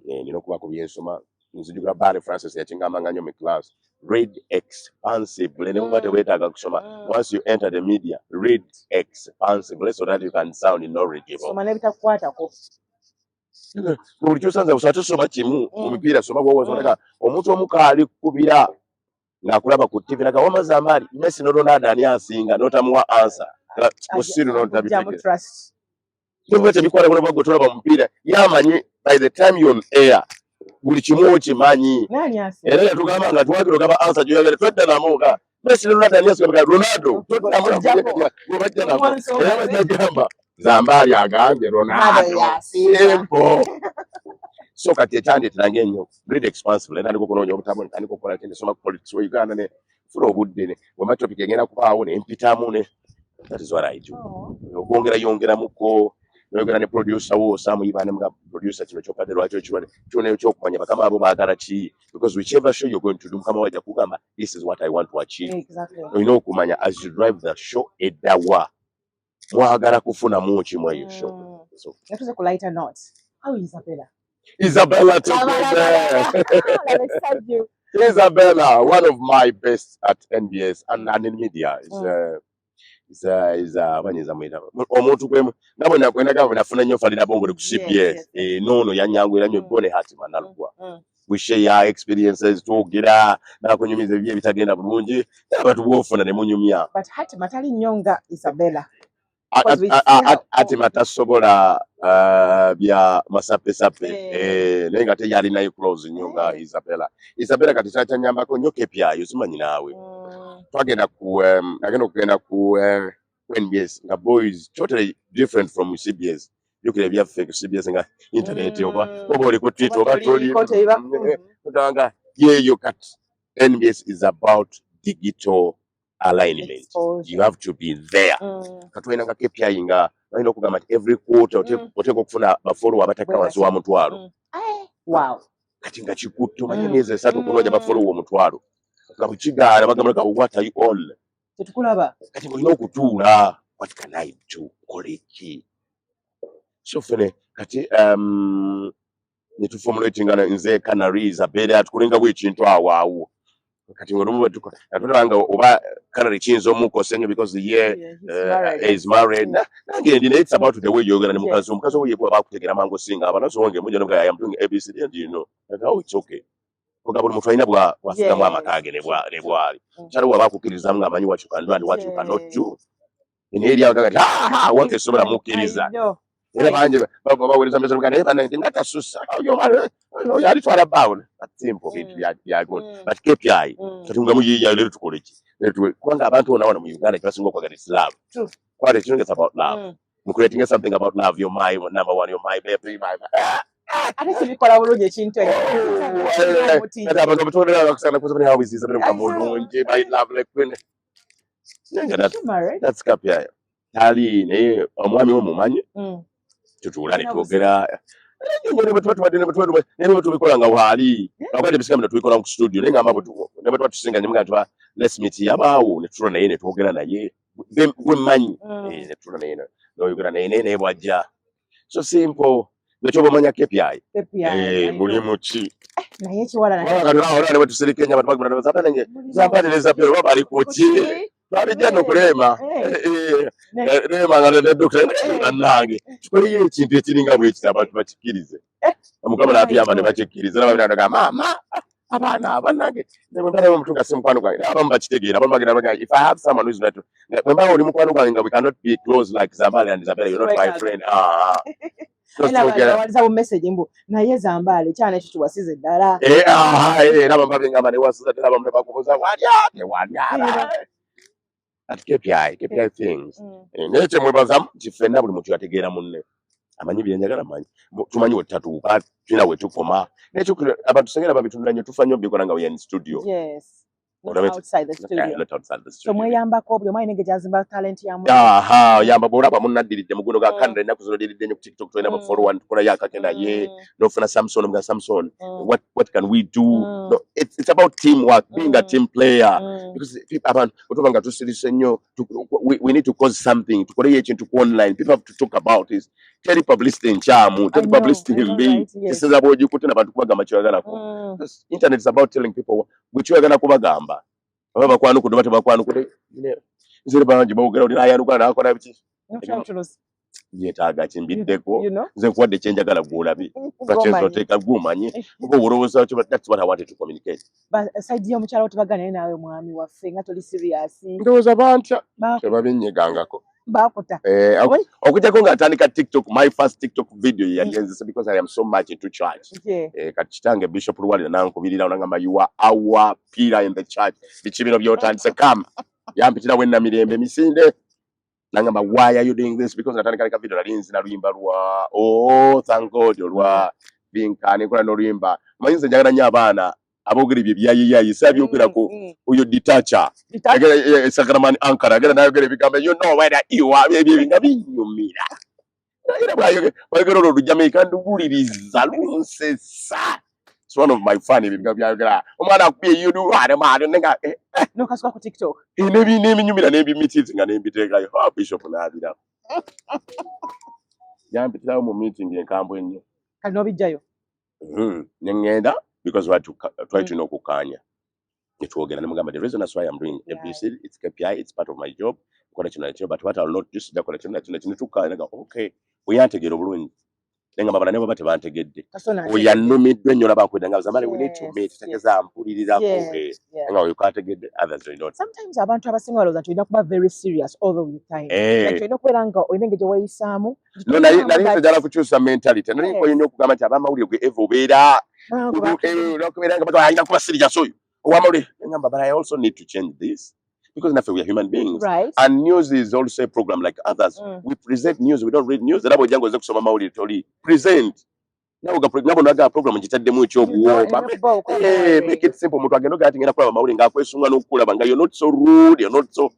Eh, nina okubaako byensoma. Nzijukira Barry Francis yakingambanga nnyo mu class, read expansively, ne bwoba teweetaaga kusoma. Once you enter the media, read expansively so that you can sound knowledgeable. Soma n'ebitakukwatako. Buli kyosanza busa tosoma kimu. Mu mipiira soma bwowosonaka omuntu omu kaali kukubira ng'akulaba ku TV naga wama Zambaali, Messi ne Ronaldo ani asinga, n'otamuwa answer, musiru. Ojjamu N'otabitegeera. Trust. Tebuba tebikwata kuna gwe tolaba mupiira, yamanyi by the time you're on air buli kimu okimanyi. Nani asinga? Era yatugamba nga twakira ogaba answer gyoyagala, twedda namu nga Messi ne Ronaldo ani asinga, Ronaldo, toddamu gwebajja nako era bajja Zambaali agambye Ronaldo. Yasinga. Simple. So kati ekyandeeteranga ennyo, read expansively. Ntandika okunoonya obutabo, ntandika okukola ki, nsoma ku politics wa Uganda, ne funa obudde ne wema topic egenda kubaawo ne mpitamu ne that is what I do. Okwongera yongeramuko noyogera ne producer wo Sam Iba ne mga producer, kino kyokadde lwaki okiwa kyona ekyokumanya bakama abo baagala ki, because whichever show you're going to do, mukama wajja kugamba, "This is what I want to achieve." Olina okumanya as you drive the show eddawa mwagala kufunamu ki mu eyo show. So Natuze ku lighter note. How is Isabella? Isabella Tugume. Isabella, one of my best at NBS and in media, is is banyeza mwita omuntu gwe nga bwe nakwendaga bwe nafuna nnyo Farida Bongole ku CBS. Eh, noono yanyanguyira nnyo. Gone Hatima Nalugwa, we share experiences, twogera nakunyumiza ebibi ebitagenda bulungi, abantu bwofuna ne munyumya. But Hatima tali nnyo nga Isabella. Hatima tasobola bya masapesape. Eh, naye nga teyalinayo close nnyo nga Isabella. Isabella kati kyakyanyambako nnyo KPI, simanyi naawe. Twagenda ku agenda okugenda ku NBS nga boys totally different from CBS. Jukira ebyaffe ku CBS nga internet oba oba oli ku Twitter oba toli nga yeeyo. Kati NBS is about digital alignment. Exposure. You have to be there. Katulina nga KPI nga balina okugamba nti every quarter oteeka okufuna bafollower abatakka wansi wa 1000. Kati nga kikutte omanye emyezi 3 okunoonya bafollower 1000, nga bwekigaana bagamba nga, "What are you on?" Tetukulaba. Kati ng'olina okutuula, what can I do, nkole ki? So fene kati netuformulatinga nze, Canary, Isabella, tukulingawo ekintu awo awo. Kati ng'olumu tulaba nga oba Canary kiyinza omukosa ennyo because ye Yeah, he's married. Is married. Nange ndi naye, it's about the way yogera ne mukazi. Omukazi owo yekuba bakutegera mangu singa abana. So wange mujja noga, "I am doing ABCD," and you know like, oh, it's okay. Kuga buli muntu alina bwa bwafugamu amaka ge ne bwali. Kyali waba akukkirizamu ng'amanyi what you can do and what you cannot do. Naye eri agaga nti, "Ah, wange sobola mukkiriza." I know. Era bangi baweereza message bagamba, naye bannange nga tasussa oyo oyo alitwala bbaawo. That's simple bintu bya good. But KPI kati nga muyiiya leero tukole ki? Leero kubanga abantu bonna wano mu Uganda kyebasinga okwagala is love. Kwale ekintu it's about love. Mu creating something about love, you're my number one, you're my baby, my Ate kibikola bulungi ekintu ekyo. Oh, kati abantu abatondera bakusana kusaba how is Isabella mulungi, my lovely queen. Nenga Is she married? That's KPI. Tali naye omwami we mumanyi. Tutuula ne twogera ne bwe tuba tubadde ne bwe tuba ne bwe tubikola nga waali lwakuba ebisiga bino tubikola ku studio, naye ngamba ne bwe tuba tusinganye muga tuba let's meet, yabaawo ne tutula naye ne twogera naye gwe mmanyi. Eh, ne tutula naye n'oyogera naye naye bw'ajja, so simple nekyoba omanya KPI. KPI. Eh, I muli know. muki? Naye ekiwala nakyo. Kubanga kati olaba ne bwe tusirika ennyo abantu bagamba Zambaali Zambaali ne Isabella oba bali ku ki? Twabijja no kuleema. Eh. Leema nga ne dokita bannange tukoleyo ekintu ekiringa bwe kiti abantu bakikkirize. Mukama n'atuyamba ne bakikkiriza era babira nga maama abaana bannange ne bwe mba omuntu nga si mukwano gwange, abamu bakitegeera, abamu bagenda bagamba, if I have someone who is not, bwe mba oli mukwano gwange nga we cannot be close like Zambaali and Isabella, you're not my friend. Ah, Era twogera. bawaliza bu message mbu naye Zambaale kyana ekyo kiwasize ddala. Eh, ah, eh, era abamu babingamba ne wasiza ddala, abamu ne bakubuuza walya tewalya. At KPI, KPI things. Eh, naye kyemwebazamu nti ffenna buli muntu yategeera munne, amanyi byenjagala, manyi tumanyi we tutatuuka, tulina we tukoma. Nekyokubiri, abantu sengera babitunda nnyo, tufa nnyo bikola nga we are in studio. Not Olaba outside the studio. Not outside the So studio. mweyambako, buli omu alina engeri gy'azimba talent ya munne. Aha, oyamba bw'olaba munnaddiridde muguno ga Canada, ennaku zino diridde nnyo ku TikTok, tolina bafollower, tukolayo akake naye n'ofuna Samson nga Samson, what can we do? No, it's about teamwork, being a team player, because people, abantu bwe tuba nga tusirise nnyo, we need to cause something, tukoleyo ekintu ku online people have to talk about is teri publicity nkyamu, teri I know, publicity I know, mbi. Right? Yes. Kisinza bw'ogikutte nabantu kubagamba kyoyagalako. Because internet is about telling people gwe kyoyagala kubagamba, oba bakwanukudde oba tebakwanukudde. Nze bangi boogera, oli nayanukula nakola biki. N'otulutulusa. Byetaaga kimbiddeko. You know? Nze nkuwadde kyenjagala, gw'olabye. Gw'omanyi. Oteeka gw'omanyi oba olowooza ki, but that's what I wanted to communicate. Side y'omukyala wo tebagana, naye naawe mwami waffe nga toli serious. Ndowooza bantya, tebabinyegangako. Bakuta. Eh, Oi. okujjako nga atandika TikTok, my first TikTok video yali enzise because I am so much into church. Eh, kati kitange Bishop Luwalira nankubirira, nangamba, "You are our pillar in the church, biki bino byotandise?" Kama yampitirawo enamirembe emisinde, nangamba, "Why are you doing this?" Because natandika leka video nali nzina luyimba lwa, oh thank God, olwa binka nenkola n'oluyimba. Manyi nze njagala nnyo abaana aboogera ebyo ebyayiyayi, saabyogerako. Oyo ditacha Sacramani Ankara agenda nayogera ebigambo, "You know where you are," ebyo nga binyumira. Era bwayogera olwo olujamaika nduwuliriza lunsesa. It's one of my fun, ebyo ebigambo byayogera, omwana akubye yuduaremare nenga N'okasuka ku TikTok. N'ebinyumira n'ebimitizi nga nembiteekayo. Ah, Bishop n'abiraba, yampitirawo mu meeting enkambwe ennyo. Kale n'obijjayo. Ne ŋŋenda because twali tulina okukkaanya ne twogera, ne mugamba, "The reason that's why I'm doing ABC, it's KPI, it's part of my job, nkola kino nakino, but what I'll not do, sijja kukola kino nakino nakino." Tukkaanya, nga okay, bwe yantegeera obulungi, ne ngamba, bala ne baba tebantegedde, Kasona. Oyo annumiddwa ennyo, olaba nkwedda nga Zambale, we need to meet, tegeeza mpulirirako. Nga oyo kategedde, others they not. Sometimes abantu abasinga balowooza nti olina kuba very serious all the time. Like olina okubeera nga olina engeri gye weeyisaamu. No, nali nze njagala kukyusa mentality. Nali nkoye nnyo okugamba nti abamawulire gwe eva obeera olwokubeera nga bagamba alina kuba serious oyo owamawulire. Ngamba, but I also need to change this because naffe we are human beings and news is also a program like others. We present news, we don't read news. Era bw'ojja ng'oze kusoma mawulire, toli present nawe nabo naga program gitaddemu ekyobuwooba. Make it simple, omuntu agenda ogamba ati ngenda kulaba mawulire ng'akwesunga n'okukulaba nga you're not so rude, you're not so,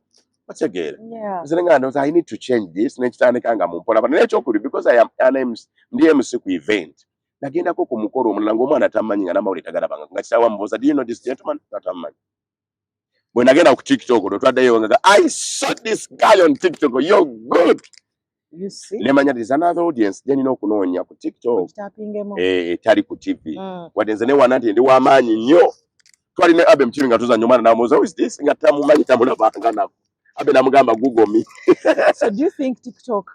otegeera? Nze nga ndowooza I need to change this, nekitandika nga mumpola. Naye ekyokubiri, because I am an MC, ndi MC ku event, nagendako ku mukolo omulala ng'omwana tamanyi, nga n'amawulire tagalabanga, nga kitaawe amubuuza, "Do you know this gentleman?" Nga tamanyi. Bwe nagenda ku TikTok, olwo twaddayo nga, "I saw this guy on TikTok, you're good." You see? Nemanya there's another audience gye nina okunoonya ku TikTok. Okitapingemu. Eh, etali ku TV. Wadde nze newaana nti ndi w'amaanyi nnyo, twali ne Abe Mukibi nga tuzannya, omwana n'amubuuza, "Who is this?" Nga tamumanyi, tamulabanga nako. Abe n'amugamba, "Google me." So do you think TikTok,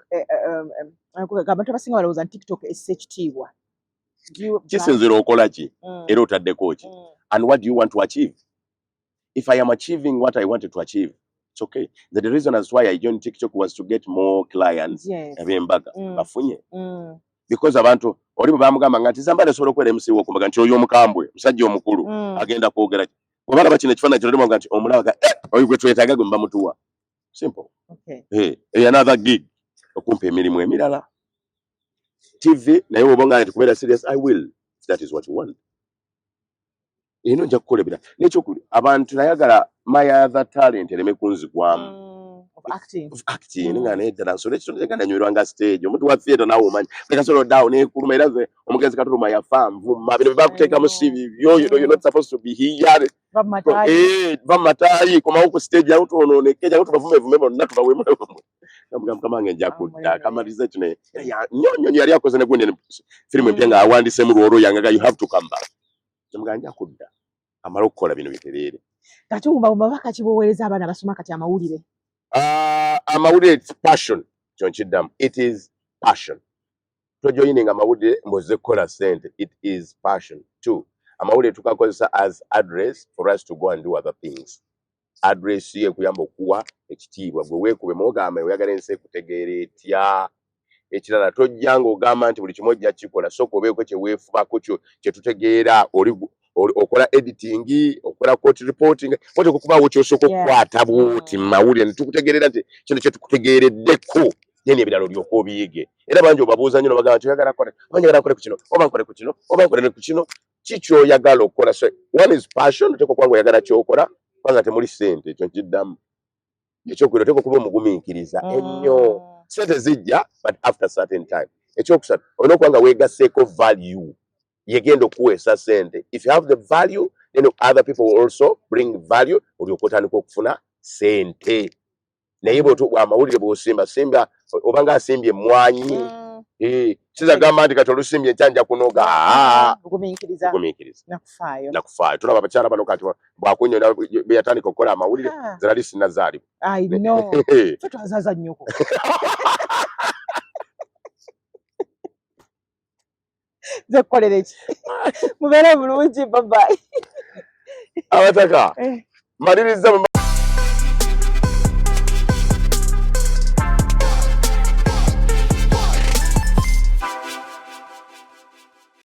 abantu abasinga balowooza nti TikTok essa ekitiibwa. Do you Kisinzira okola ki era otaddeko ki and what do you want to achieve. If I am achieving what I wanted to achieve, it's okay. The reason as why I joined TikTok was to get more clients ab'embaga. Bafunye because abantu oli bwe bamugamba nga nti Zambale osobola okubeera MC w'okumbaga, nti oyo omukambwe, musajja omukulu, agenda kwogera ki? Bwe balaba kino ekifaananyi kino nti omulaba ga, "Eh, oyo gwe twetaaga," gwe mubamutuwa. Simple. Hey, another gig okumpa emirimu emirala, TV. Naye bw'oba nga nti kubeera serious, I will, if that is what you want. Eno nja kukola ebirala nekyokuli abantu, nayagala my other talent ereme kunzigwamu. Of acting. Of acting. Nga naye ddala nsole ekitonde nga nanywerwa nga stage, omuntu wa theatre naawe omanyi leka sola oddaawo nekuluma. Era nze omugenzi Katuluma yafa nvuma, bino bye bakuteekamu si bibyo, you know, you're not supposed to be here. Va mu mataayi. Eh, va mu mataayi, komawo ku stage awo twonooneke, jangu tubavumevume bonna tubaweemu. Namugamba, "Mukama wange, nja kudda." Kamaliriza kino nnyo nnyo nnyo. Yali akoze ne gundi firimu empya nga awandiisemu lwolwo yangaga, "You have to come back." Namugamba, "Nja kudda amale okukola bino bitereere." Kati bubaka ki bw'oweereza abaana abasoma kati amawulire? Ah, amawulire, it's passion. Kyo nkiddamu, it is passion. Tojoyininga amawulire mbuze kukola ssente, it is passion. Two, amawulire tukakozesa as address for us to go and do other things. Address ye ekuyamba okuwa ekitiibwa gwe weekube mwogamba oyagala ensi ekutegeera etya. Ekirala, tojja ng'ogamba nti buli kimu ojja kikola. Sooka obeeko kye weefubako kyo kye tutegeera. Oli okola editing, okola court reporting, oteeka okubaawo kyosooka okukwata bwoti mu mawulire ne tukutegeerera nti kino kye tukutegeereddeko, then ebirala olyoka obiyige. Era bangi obabuuza nnyo nobagamba nti oyagala kukola, oba njagala nkole ku kino, oba nkole ku kino, oba nkole ne ku kino. Ki kyoyagala okukola? So one is passion, oteeka okuba nga oyagala kyokola. Kubanga temuli ssente, ekyo nkiddamu. Ekyokubiri, oteekwa okuba omugumiikiriza ennyo. Ssente zijja, but after certain time. Ekyokusatu, olina okuba nga weegasseeko value yegenda okuweesa ssente. If you have the value, then other people will also bring value, olyoka otandika okufuna ssente. Naye amawulire bw'osimba simba obanga asimbye emmwanyi, kiza gamba nti kati olusimbye enkya nja kunoga. Bugumiikiriza. Bugumiikiriza. Nakufaayo. Nakufaayo. Tulaba abakyala bano kati bwakunyola bwe yatandika okukola amawulire, nze nali sinnazaalibwa. I know. Ffe twazaza nnyoko. Nze kukolera eki? Mubeere bulungi, bye bye. Abataka, maliriza.